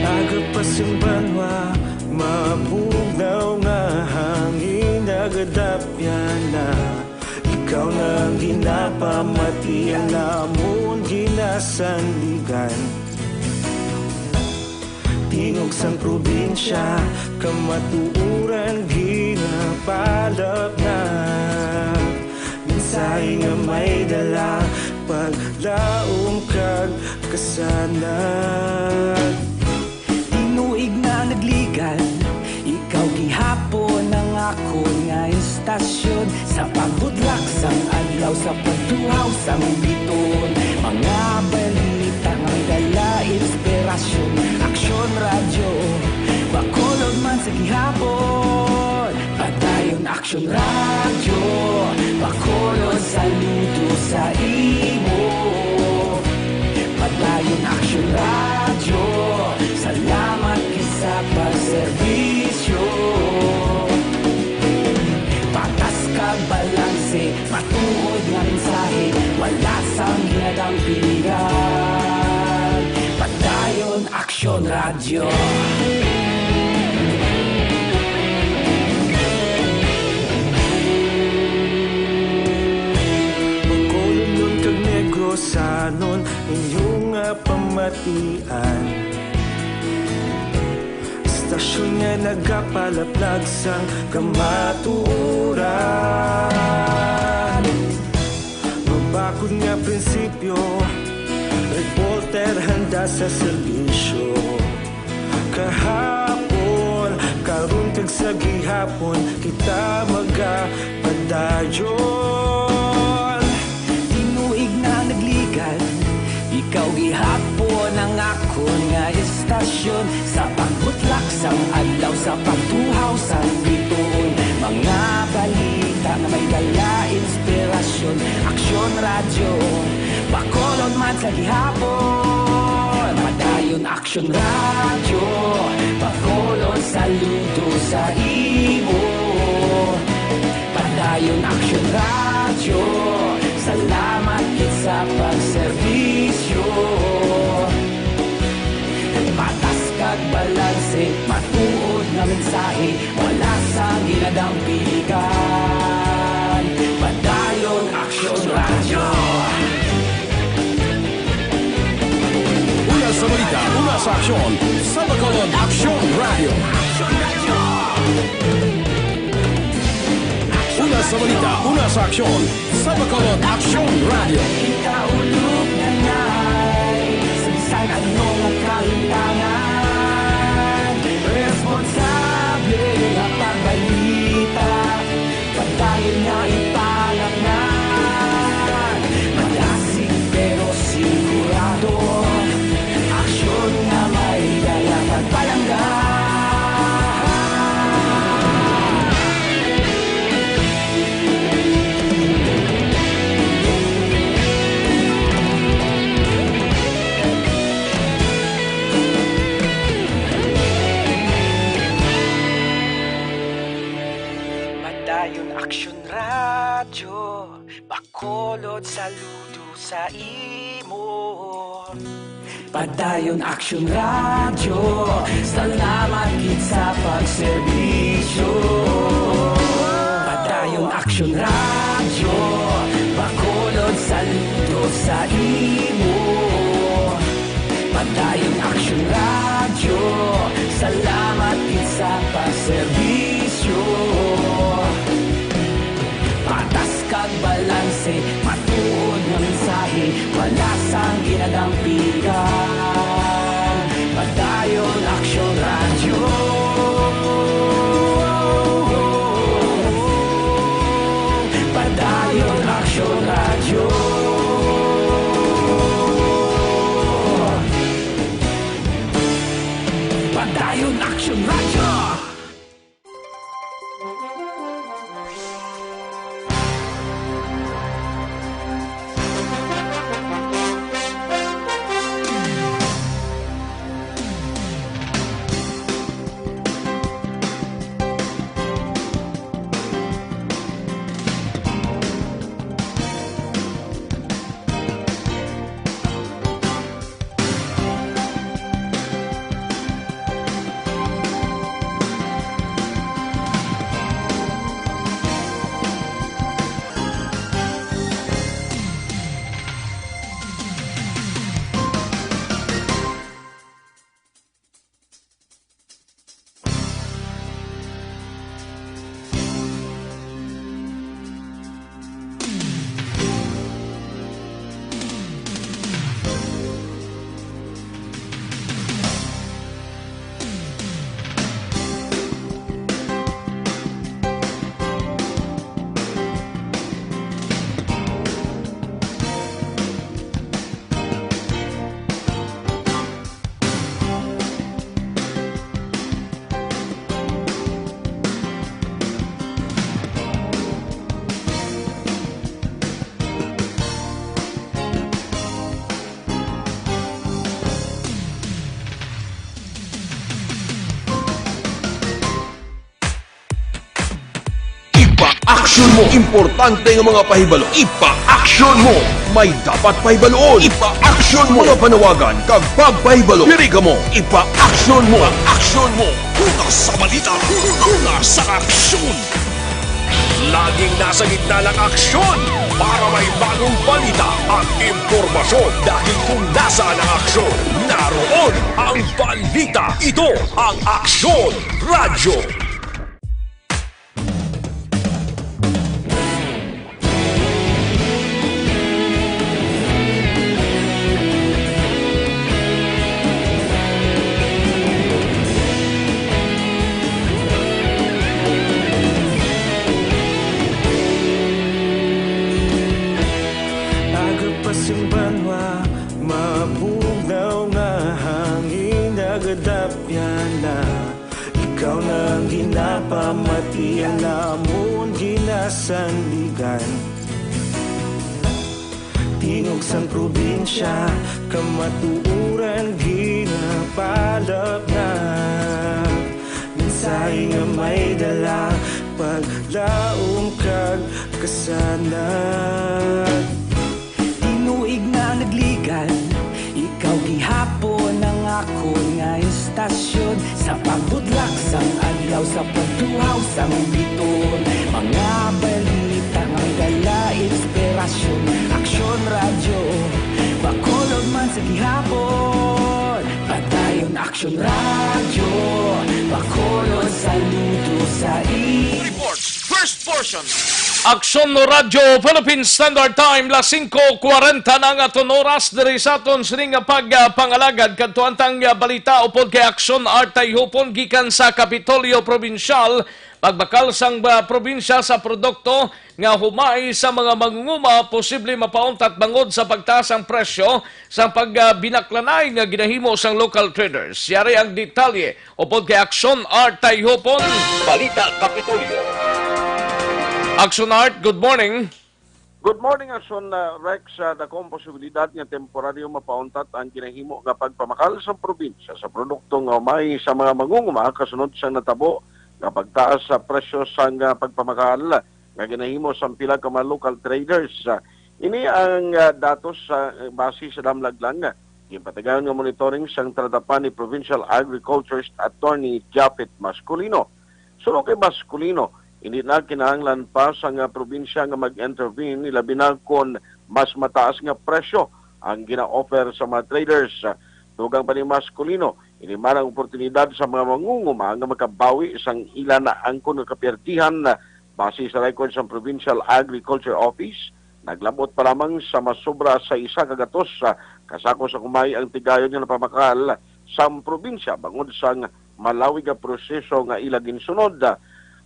Aga pa sing banwa, mabugnaw nga hangin nagadapyan na. Ikaw na ang ginapamati, ang amon ginasandigan. Tingog sang probinsya, kamatuoran ginapalapnag. Mensahe nga may dala, paglaom kag kasanag. Tinuig na nagligad, ikaw gihapon ang akon nga istasyon. Sa pagbutlak sang adlaw, sa pagtuhaw sang bituon, mga balita nga may dala inspirasyon. Aksyon Radyo, Bacolod man sa gihapon. Padayon Aksyon Radyo, Bacolod, saludo sa imo. Padayon Aksyon Radyo, salamat gid sa pagserbisyo. Patas kag balanse, matuod nga mensahe, wala sang ginadampigan. Padayon Aksyon Radyo. Bacolodnon kag Negrosanon, inyo nga pamatian. Istasyon nga nagapalaplag sang kamatuoran. Mabakod nga prinsipyo, reporter handa sa serbisyo. Kahapon, karon kag sa gihapon, kita magapadayon. Tinuig na nagligad, ikaw gihapon ang akon nga istasyon. Sa pagbutlak sang adlaw, sa pagtuhaw sang bituon, mga balita nga may dala inspirasyon. Aksyon Radyo, Bacolod man sa gihapon. Padayon Aksyon Radyo, Bacolod, saludo sa imo. Padayon Aksyon Radyo, salamat gid sa pagserbisyo. Patas kag balanse, matuod nga mensahe, wala sang ginadampigan. Padayon Aksyon Radyo. Una sa balita, una sa aksyon, sa Bacolod Aksyon Radyo. Una sa balita, una sa aksyon, sa Bacolod Aksyon Radyo. Ikaulog na ngay, sa bisan ano nga kahitangan, responsable nga pagbalita. Padayon nga ipalapngan, malasig pero sigurado. Aksyon nga may dala kag palangga. Padayon Aksyon Radyo, Bacolod, saludo sa imo. Padayon Aksyon Radyo, salamat gid sa pagserbisyo. Padayon Aksyon Radyo, Bacolod, saludo sa imo. Padayon Aksyon Radyo, salamat gid sa pagserbisyo. Patas kag balanse, matuod nga mensahe, wala sang ginadampigan. Padayon Aksyon Radyo. Padayon Aksyon Radyo. Padayon Aksyon Radyo. Aksyon mo. Importante nga mga pahibalo, ipa-aksyon mo. May dapat pahibaluon, ipa-aksyon mo. Mga panawagan kag pagpahibalo, diri kamo, ipa-aksyon mo. Ipa-aksyon mo. Una sa balita, una sa aksyon. Laging nasa gitna ng aksyon para may bagong balita at impormasyon. Dahil kung nasaan ang aksyon, naroon ang balita. Ito ang Aksyon Radyo. Aga pa sing banwa, mabugnaw nga hangin, nagadapyan na. Ikaw na ang ginapamati, ang amon ginasandigan. Tingog sang probinsya, kamatuoran ginapalapnag. Mensahe nga may dala, paglaom kag kasanag. Tinuig na ang nagligan, ikaw gihapon ang akon nga istasyon. Sa pagbudlak sang adlaw, sa pagtuhaw sang biton, mga balita nga may dala inspirasyon. Aksyon Radyo, Bacolod man sa gihapon. Padayon Aksyon Radyo, Bacolod, saludo sa i- Reports, first portion. Aksyon Radyo Philippine Standard Time, las singko kwarenta na ang aton oras diri sa aton sining nga pagpangalagad. Kadto ang tang, ah, balita upod kay Aksyon Art Tayhupon gikan sa Kapitolyo Probinsyal. Pagbakal sang, ah, probinsya sa produkto nga humay sa mga mangunguma posible mapauntat bangod sa pagtaas ang presyo sang pag, ah, binaklanay nga ginahimo sang local traders. Yari ang detalye upod kay Aksyon Art Tayhupon. Balita Kapitolyo. Aksyon Art, good morning. Good morning, Aksyon, uh, Rex. Uh, dako ang posibilidad nga temporaryo mapauntat ang ginahimo nga pagpamakal sa probinsya sa produkto nga humay sa mga mangunguma kasunod sang natabo nga pagtaas sa presyo sang, uh, pagpamakal nga ginahimo sang pila ka mga local traders. Uh, ini ang, uh, datos sa, uh, base sa damlag lang, uh, ginpatigayon nga monitoring sang talatapan ni Provincial Agriculturist Attorney Japhet Masculino. Suno kay Masculino, hindi na kinahanglan pa sang, ah, probinsya nga mag-intervene, ilabi na kon mas mataas nga presyo ang gina-offer sa mga traders. Dugang pa ni Masculino, ini man ang oportunidad sa mga mangunguma nga makabawi sang ila naangkon nga kapiyerdihan. Base sa record sa Provincial Agriculture Office, naglabot pa lamang sa masobra sa isa ka gatos, ah, ka sako sang humay ang tigayon nga napamakal sang probinsya bangod sang malawig nga proseso nga ila ginsunod.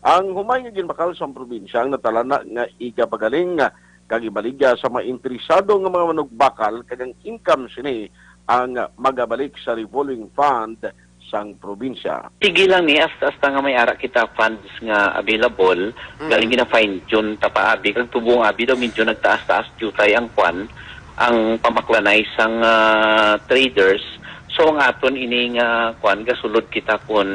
Ang humay nga ginbakal sang probinsya ang natalana nga igapagaling kag ibaligya sa mga interesado nga mga manugbakal, kag ang income sini ang magabalik sa revolving fund sang probinsya. Sige lang ni, hasta, hasta nga may ara kita funds nga available, Mm. galing gina-fine tune ta pa abi, kag tubong abi daw medyo nagtaas-taas jutay ang kwan, ang pamaklanay sang, ah, traders. So, ang aton ini nga kwan, gasulod kita kun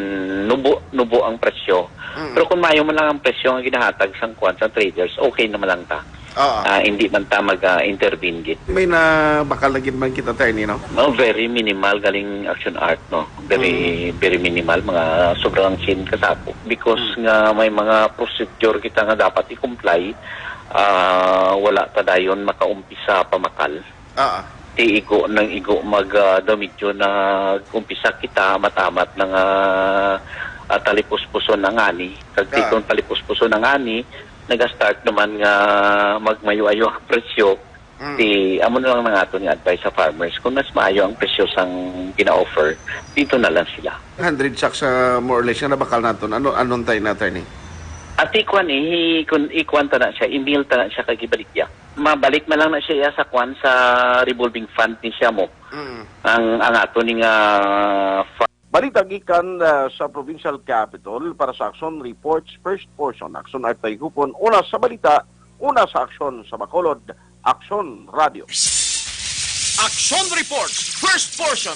nubo, nubo ang presyo. Mm. Pero kung maayo man lang ang presyo nga ginahatag sang kwan, sa traders, okay naman lang ta. Oo. Ah, hindi man ta mag, ah, intervene gid. May nabakal na gid man kita, attorney, no? No, very minimal galing Action Art, no? Very, Mm. very minimal, mga sobrang sin ka sako. Because Mm. nga may mga procedure kita nga dapat i-comply, ah, wala ta dayon makaumpisa pamakal. Ah. Ti igo nang igo mag, ah, daw medyo nag-umpisa kita, amat-amat na nga, ah, talipuspuson ang ani. Kag Ah. tikon talipuspuson ang ani, naga-start naman nga magmayo-ayo ang presyo. Mm. Ti, amo na lang ang aton nga advice sa farmers. Kung mas maayo ang presyo sang gina-offer, dito na lang sila. Hundred sacks, ah, more or less, nga nabakal naton. Ano, anong tayo na, attorney? Ati, kwan, eh, kun, ikwan ta na siya, email ta na siya kag ibaligya. Mabalik man lang na siya sa kwan, sa revolving fund ni siya mo. Mm. Ang, ang ato ni nga fa- Balita gikan, ah, sa Provincial Capitol para sa Action Reports, first portion, Action Art Tayhupon, una sa balita, una sa aksyon sa Bacolod, Action Radio. Action Reports, first portion.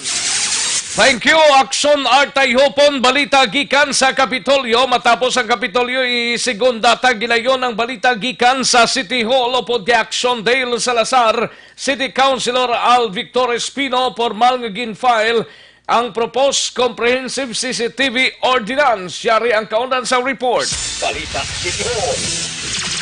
Thank you, Aksyon Art Tayhopon. Balita gikan sa Kapitolyo. Matapos ang Kapitolyo, isigunda ta gilayon ang balita gikan sa City Hall upod kay Aksyon Dale Salazar. City Councilor Al Victor Espino, formal nga gin-file ang proposed comprehensive C C T V ordinance. Yari ang kaundan sa report. Balita City Hall.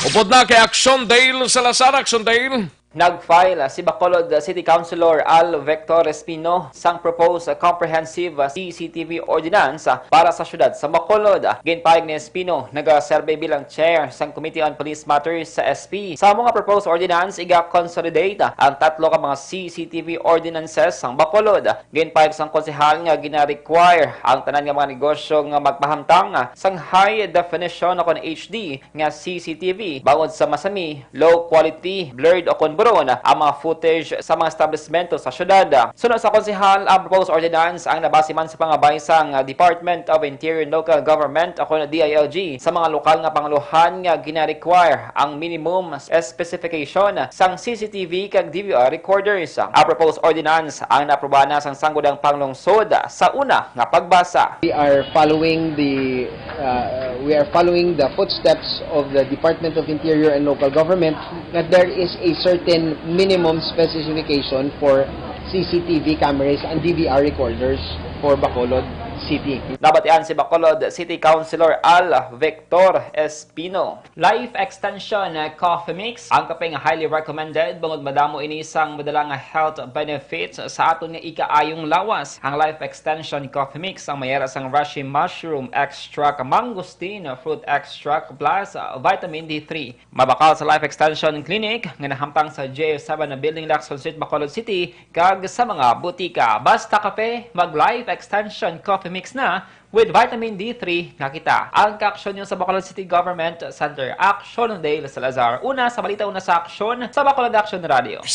Upod na kay Aksyon Dale Salazar. Aksyon Dale. Nag-file si Bacolod City Councilor Al Victor Espino sang proposed comprehensive C C T V ordinance para sa siyudad sa Bacolod. Ginpahayag ni Espino, nagaserbe bilang chair sang Committee on Police Matters sa S P. Sa mga proposed ordinance, iga-consolidate ang tatlo ka mga C C T V ordinances sang Bacolod. Ginpahayag sang konsehal nga gina-require ang tanan nga mga negosyo nga magpahamtang sang high definition o kon H D nga C C T V, bangod sa masami, low quality, blurred o kon buron ang mga footage sa mga establishmento sa syudad. Suno sa konsehal, ang proposed ordinance ang nabase man sa pangabay sang Department of Interior and Local Government o kon D I L G sa mga lokal nga pangulohan nga gina-require ang minimum specification sang C C T V kag D V R recorders. Ang proposed ordinance ang naaprobahan na sang Sangguniang Panglungsod sa una nga pagbasa. We are following the, uh, we are following the footsteps of the Department of Interior and Local Government, that there is a certain minimum specification for C C T V cameras and D V R recorders for Bacolod City. Nabatian si Bacolod City Councilor Al Victor Espino. Life Extension Coffee Mix, ang kape nga highly recommended bangod madamo ini sang madala nga health benefits sa aton nga ikaayong lawas. Ang Life Extension Coffee Mix ang may ara sang reishi mushroom extract, mangosteen fruit extract, plus vitamin D three. Mabakal sa Life Extension Clinic nga nahamtang sa J seven Building, Lacson Street, Bacolod City, kag sa mga butika. Basta kape, mag Life Extension Coffee Mix na, with vitamin D three nga kita. Ang kaaksyon niyo sa Bacolod City Government Center. Aksyon Dale Salazar. Una sa balita, una sa aksyon sa Bacolod Aksyon Radio.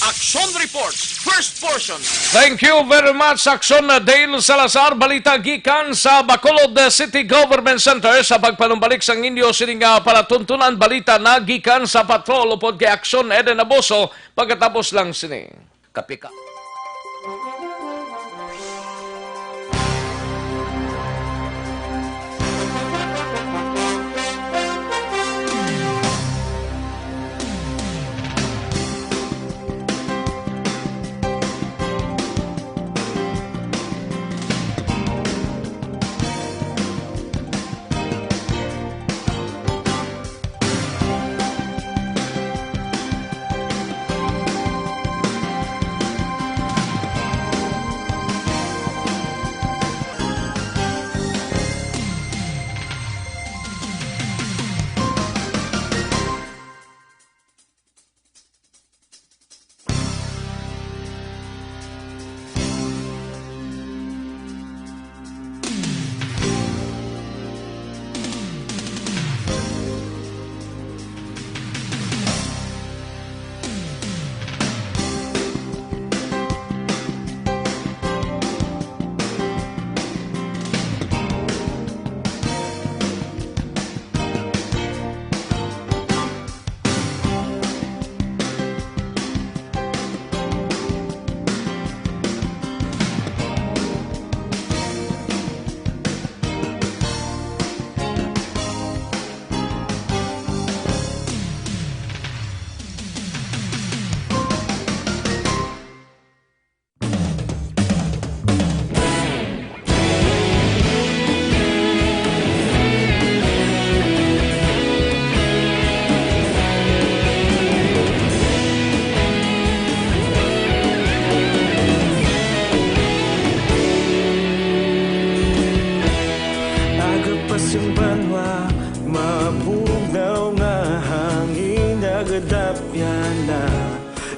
Aksyon Reports, first portion. Thank you very much, Aksyon Dale Salazar. Balita gikan sa Bacolod City Government Center. Sa pagpanumbalik sang inyo sini nga palatuntunan, balita na gikan sa patrol upod kay Aksyon Eden Abuso pagkatapos lang sini. Kape ka. Aga pa sing banwa, mabugnaw nga hangin, nagadapyan na.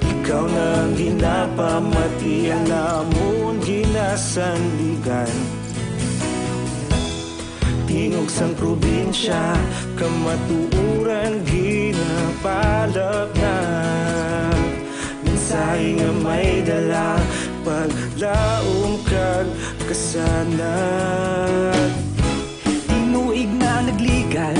Ikaw na ang ginapamati, ang amon ginasandigan. Tingog sang probinsya, kamatuoran ginapalapnag. Mensahe nga may dala, paglaom kag kasanag. Tinuig na nagligan,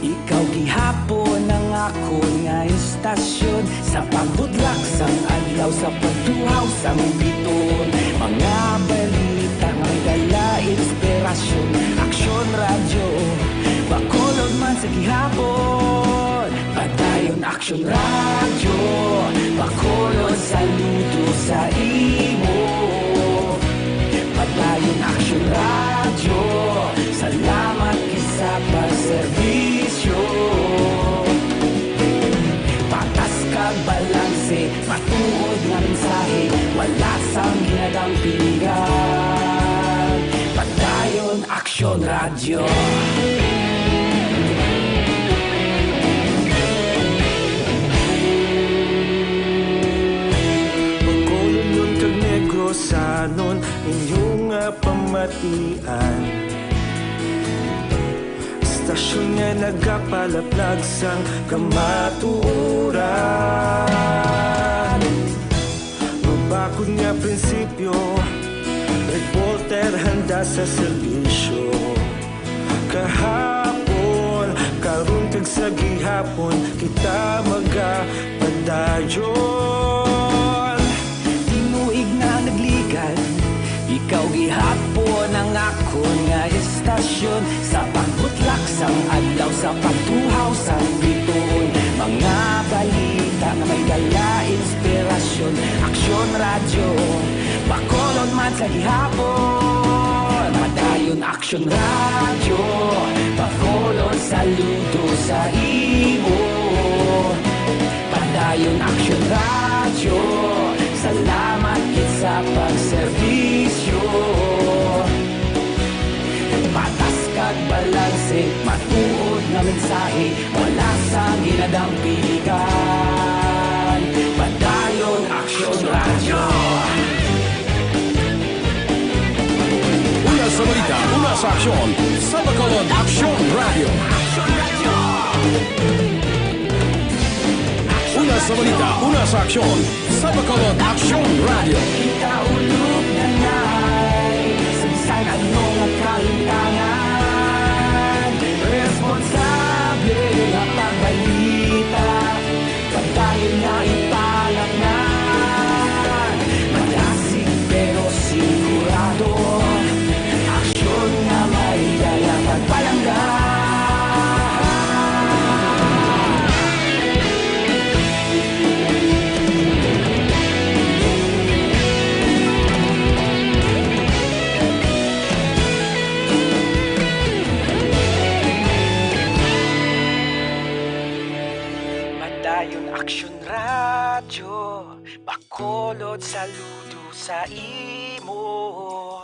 ikaw gihapon ang akon nga istasyon. Sa pagbudlak sang adlaw, sa pagtuhaw sang biton, Mga balita nga may dala inspirasyon. Aksyon Radyo, Bacolod man sa gihapon. Padayon Aksyon Radyo, Bacolod saludo sa imo. Padayon Aksyon Radyo, salamat gid sa pagserbisyo. Patas kag balanse, matuod nga mensahe, wala sang ginadampingan. Padayon Aksyon Radyo. Bacolodnon kag Negrosanon, inyo nga pamatian. Istasyon nga nagapalaplag sang kamatuoran. Mabakod nga prinsipyo, reporter handa sa serbisyo. Kahapon, karon kag sa gihapon, kita magapadayon. Tinuig na nagligad, ikaw gihapon ang akon nga istasyon. Sa pagbutlak sang adlaw, sa pagtuhaw sang bituon, mga balita nga may dala inspirasyon. Aksyon Radyo, Bacolod man sa gihapon. Padayon Aksyon Radyo, Bacolod saludo sa imo. Padayon Aksyon Radyo, salamat gid sa pagserbisyo. Patas kag balanse, matuod nga mensahe, wala sang ginadampingan. Padayon Aksyon Radyo. Una sa balita, una sa aksyon, sa Bacolod Aksyon Radyo. Una sa balita, una sa aksyon, sa Bacolod Aksyon Radyo. Kita ulog na nay, sa bisan ano nga kalimtangan, responsable nga pagbalita. Padayon nga ipalapnan, madasig pero sigurado. Aksyon nga may dala pagpalangga. Padayon Aksyon Radyo, Bacolod saludo sa imo.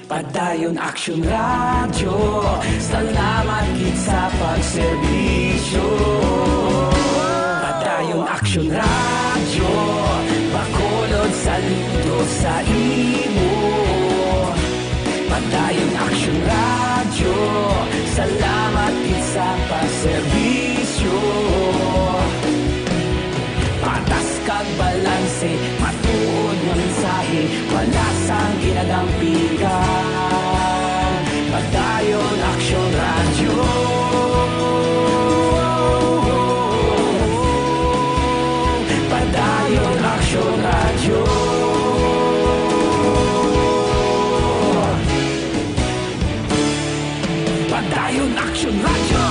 Padayon Aksyon Radyo, salamat gid sa pagserbisyo. Padayon Aksyon Radyo, Bacolod saludo sa imo. Padayon Aksyon Radyo, salamat gid sa pagserbisyo. Patas kag balanse, matuod nga mensahe, wala sang ginadampingan. Padayon Aksyon Radyo. Padayon Aksyon Radyo. Padayon Aksyon Radyo.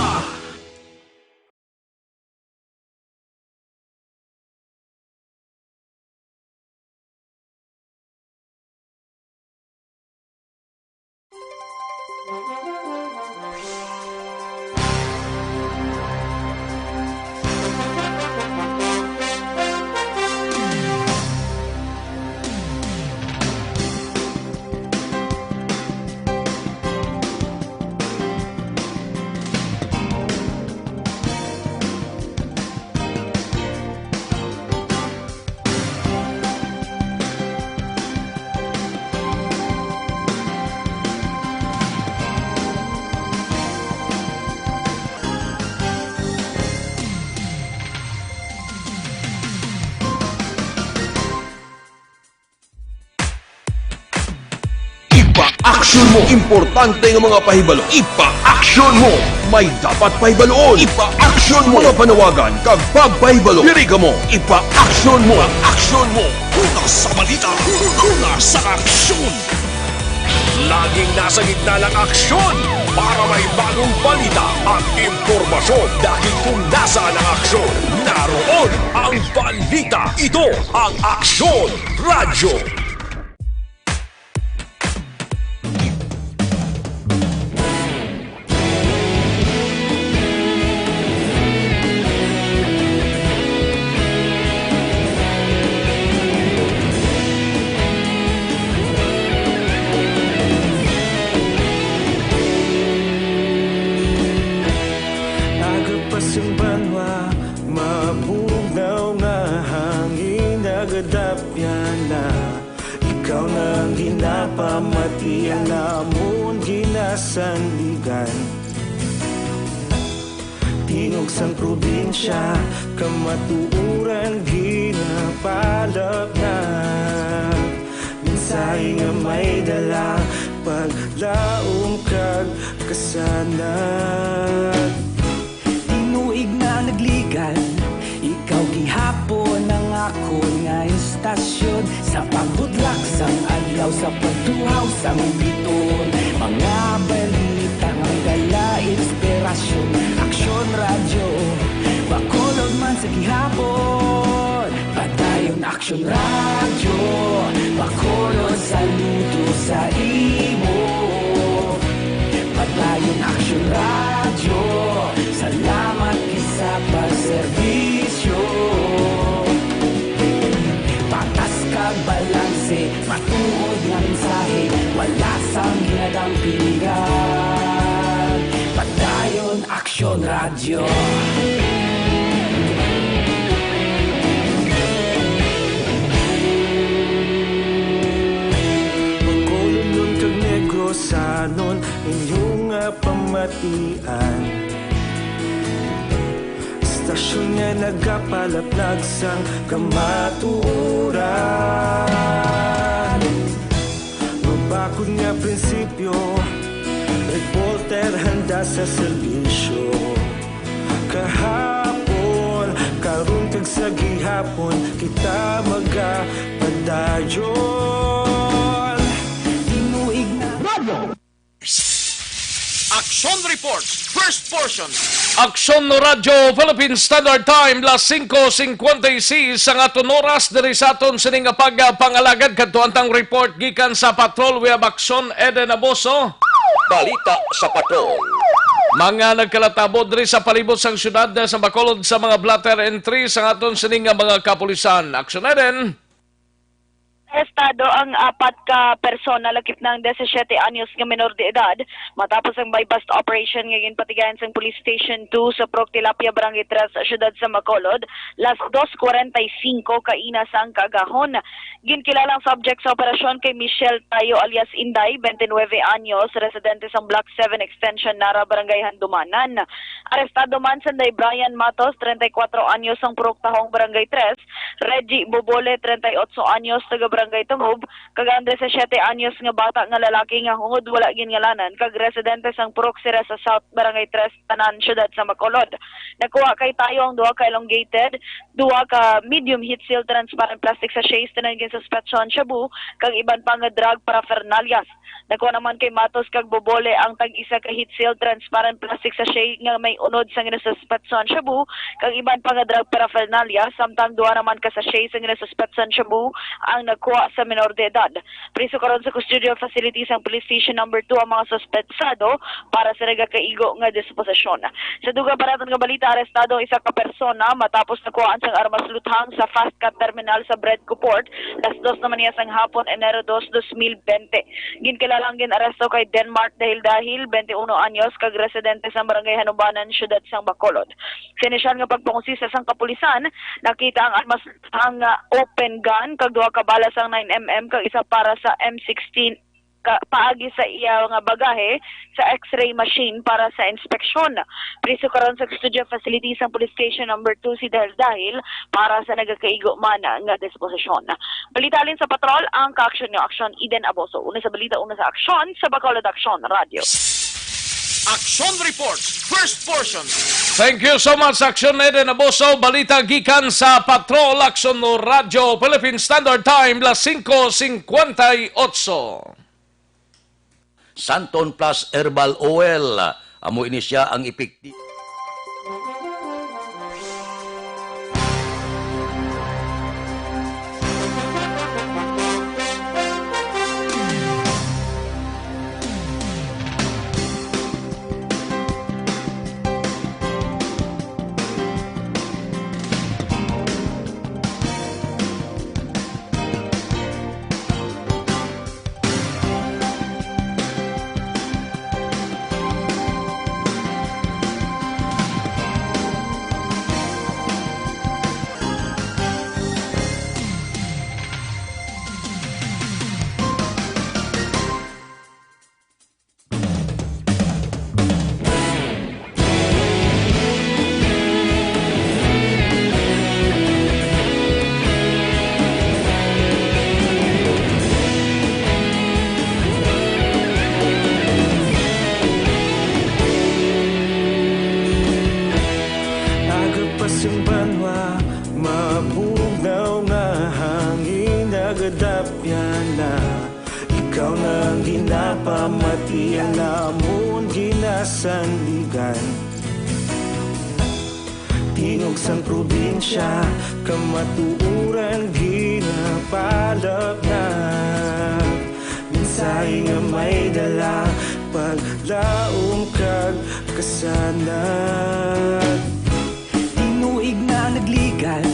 Aksyon mo. Importante nga mga pahibalo, ipa-aksyon mo. May dapat pahibaluon, ipa-aksyon mo. Mga panawagan kag pagpahibalo, diri kamo, ipa-aksyon mo. Ipa-aksyon mo. Una sa balita, una sa aksyon. Laging nasa gitna ng aksyon para may bagong balita at impormasyon. Dahil kung nasaan ang aksyon, naroon ang balita. Ito ang Aksyon Radyo. Agapas ang banwa, mabugnaw nga hangin, nagadapya na. Ikaw na ang ginapamati, ang amon ginasandigan. Tingog sang probinsya, kamatuoran ginapalapnag. Mensahe nga may dala, paglaom kag kasanag. Tinuig na nagligan, ikaw gihapon ang akon nga istasyon. Sa pagbudlak sang adlaw, sa pagtuhaw sang biton, mga balita nga dala inspirasyon. Aksyon Radyo, Bacolod man sa gihapon. Padayon Aksyon Radyo, Bacolod, saludo sa imo. Padayon Aksyon Radyo, salamat gid sa pagserbisyo. Patas kag balanse, matuod nga mensahe, wala sang ginadampingan. Padayon Aksyon Radyo. Bacolodnon kag Negrosanon, inyo nga pamatian. Istasyon nga nagapalapnag sang kamatuoran. Mabakod nga prinsipyo, reporter handa sa serbisyo. Kahapon, karon kag sa gihapon, kita magapadayon. Tinuig na Radyo. Action Reports, first portion. Aksyon Radyo Philippine Standard Time, las singko singkwenta y seis ang aton oras diri sa aton sini nga pagpangalagad. Kadto ang report gikan sa patrol. We have Aksyon Eden Aboso. Balita sa patrol. Mga nagkalatabo diri sa palibot sang siyudad sa Bacolod sa mga blotter entry sang aton sini nga mga kapulisan. Aksyon Eden. Arestado ang apat ka persona, lakip na ang disisiete anyos nga menor de edad, matapos ang buy-bust operation nga ginpatigayon sang Police Station two sa Purok Tilapia, Barangay Tres, siyudad sa Bacolod, las dos cuarenta y cinco kaina sang kaagahon. Ginkilala ang subject sa operasyon kay Michelle Tayo alias Inday, twenty-nueve anyos, residente sang Block seven Extension Nara, Barangay Handumanan. Arestado man sanday Brian Matos, treinta y cuatro anyos, sang Purok Tahong, Barangay Tres, Reggie Bobole, treinta y ocho anyos, taga Barangay Tungub, kag ang disisiete anyos nga bata nga lalaki nga hungod wala gingalanan kag residente sang Purok Cereza South, Barangay Tres, Tanan, siyudad sa Bacolod. Nakuha kay Tayo ang duha ka elongated, duha ka medium heat seal transparent plastic sachets tanan ginsuspetsahan shabu, kag iban pa nga drug paraphernalias. Nakuha naman kay Matos kag Bobole ang tag-isa ka heat seal transparent plastic sachet nga may unod sang ginasuspetsahan shabu, kag iban pa nga drug paraphernalia, samtang duha naman ka sachet sang ginasuspetsahan shabu ang nakuha sa menor de edad. Priso karon sa custodial facility sang Police Station Number Two ang mga suspetsado para sa nagakaigo nga disposisyon. Sa dugang pa naton nga balita, arestado ang isa ka persona matapos nakuhaan sang armas luthang sa Fast Cat Terminal sa Bredco Port, las dos naman niya sang hapon, Enero dos, dos mil bente. Ginkilalang gin-aresto kay Denmark Dahil-Dahil, twenty-uno anyos, kag residente sa Barangay Hanubanan, siyudad sang Bacolod. Sa inisyal nga pagpangusisa sang kapulisan, nakita ang armas ang, ah, open gun kag duha ka bala sang nine M M kag isa para sa M sixteen ka-, paagi sa iya nga bagahe sa X-ray machine para sa inspeksyon. Priso karon sa custodial facility sang Police Station Number Two si Dahil Dahil para sa nagakaigo man nga disposisyon. Balita halin sa patrol, ang kaaksyon nga aksyon, Eden Aboso. Una sa balita, una sa aksyon, sa Bacolod Aksyon Radio. Action Reports, first portion. Thank you so much, Action Eden Aboso. Balita gikan sa Patrol, Action Radyo, Philippine Standard Time, las singko singkwenta y otso. Santon Plus Herbal Oil, amo ini sia ang epekti- Aga pa sing banwa, mabugnaw nga hangin, nagadapyan na. Ikaw na ang ginapamati, ang amon ginasandigan. Tingog sang probinsya, kamatuoran ginapalapnag. Mensahe nga may dala, paglaom kag kasanag. Tinuig na nagligan,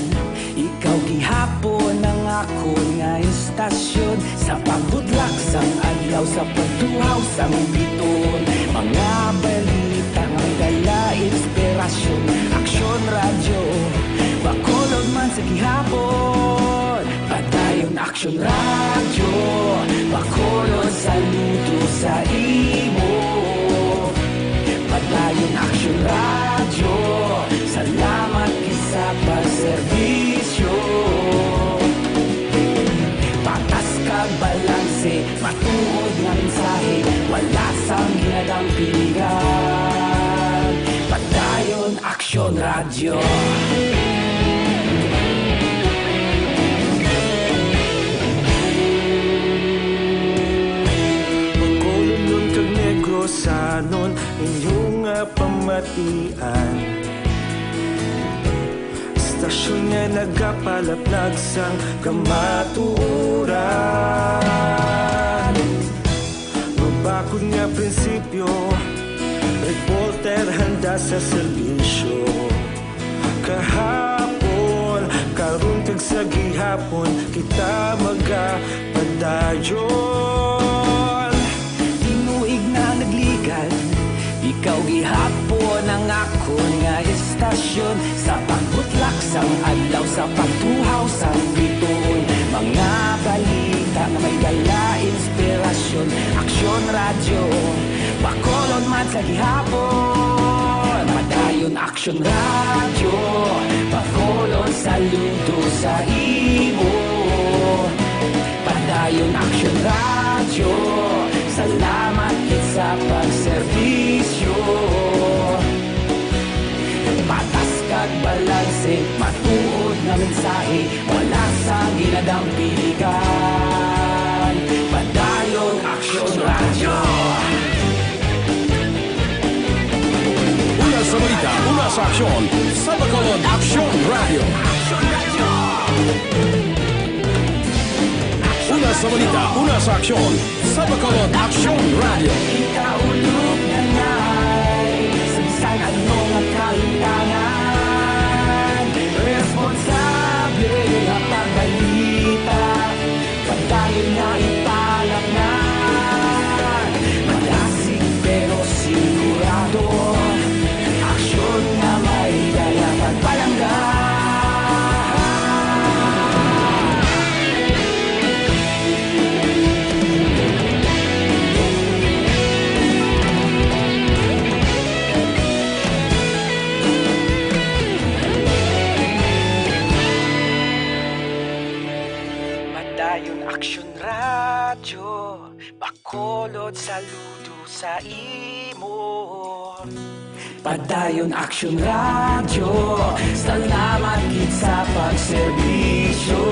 ikaw gihapon ang akon nga istasyon. Sa pagbutlak sang adlaw, sa pagtuhaw sang bituon, mga balita nga may dala inspirasyon. Aksyon Radyo, Bacolod man sa gihapon. Padayon Aksyon Radyo, Bacolod, saludo sa imo. Padayon Aksyon Radyo, salamat gid sa pagserbisyo. Patas kag balanse, matuod nga mensahe, wala sang ginadampingan. Padayon Aksyon Radyo. Bacolodnon kag Negrosanon, inyo nga pamatian. Istasyon nga nagapalapnag sang kamatuoran. Mabakod nga prinsipyo, reporter handa sa serbisyo. Kahapon, karon, kag sa gihapon, kita magapadayon. Tinuig na nagligan, ikaw gihapon ang akon nga istasyon. Sa pagbutlak sang adlaw, sa pagtuhaw sang bituon, mga balita nga may dala inspirasyon. Aksyon Radyo, Bacolod man sa gihapon. Padayon Aksyon Radyo, Bacolod, saludo sa imo. Padayon Aksyon Radyo, salamat gid sa pagserbisyo. Patas kag balanse, matuod nga mensahe, wala sang ginadampingan. Padayon Aksyon Radyo. Una sa balita, una sa aksyon, sa Bacolod Aksyon Radyo. Una sa balita, una sa aksyon, sa Bacolod Aksyon Radyo. Ikaulog na ngay, sa bisan ano nga kalimtangan, responsable nga pagbalita, padayon nga ipalapngan. Madasig pero sigurado, aksyon nga may dala pagpalangga. Yun, Aksyon Radyo, Bacolod, saludo sa imo. Padayon, Aksyon Radyo, salamat gid sa pagserbisyo.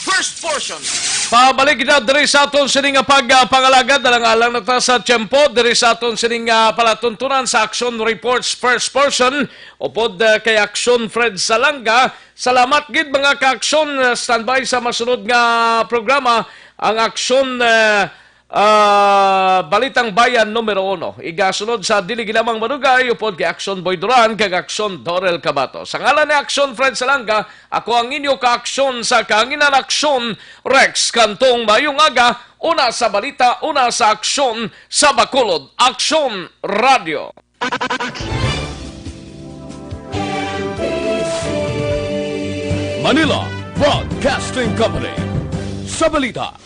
First portion. Pabalik na diri sa aton sini nga pagpangalagad, alang-alang na ta sa tiyempo diri sa aton sini nga palatuntunan sa Aksyon Reports First Portion, upod uh, kay Aksyon Fred Salanga. Salamat gid, mga ka-Aksyon. Uh, standby sa masunod nga programa, ang Aksyon uh, uh, Balitang Bayan numero uno. Igasunod sa Dili Ginamang Madugay, upod kay Aksyon Boy Duran kag Aksyon Dorel Cabato. Sa ngalan ni Aksyon Fred Salanga, ako ang inyo ka-Aksyon sa kahanginan, Aksyon Rex Cantong. Mayong aga, una sa balita, una sa aksyon sa Bacolod, Aksyon Radyo. Manila Broadcasting Company. Sa balita,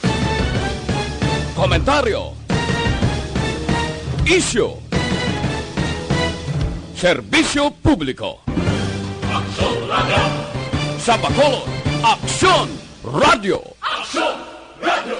komentaryo, isyu, serbisyo publiko. Aksyon Radyo. Sa Bacolod, Aksyon Radyo. Aksyon Radyo.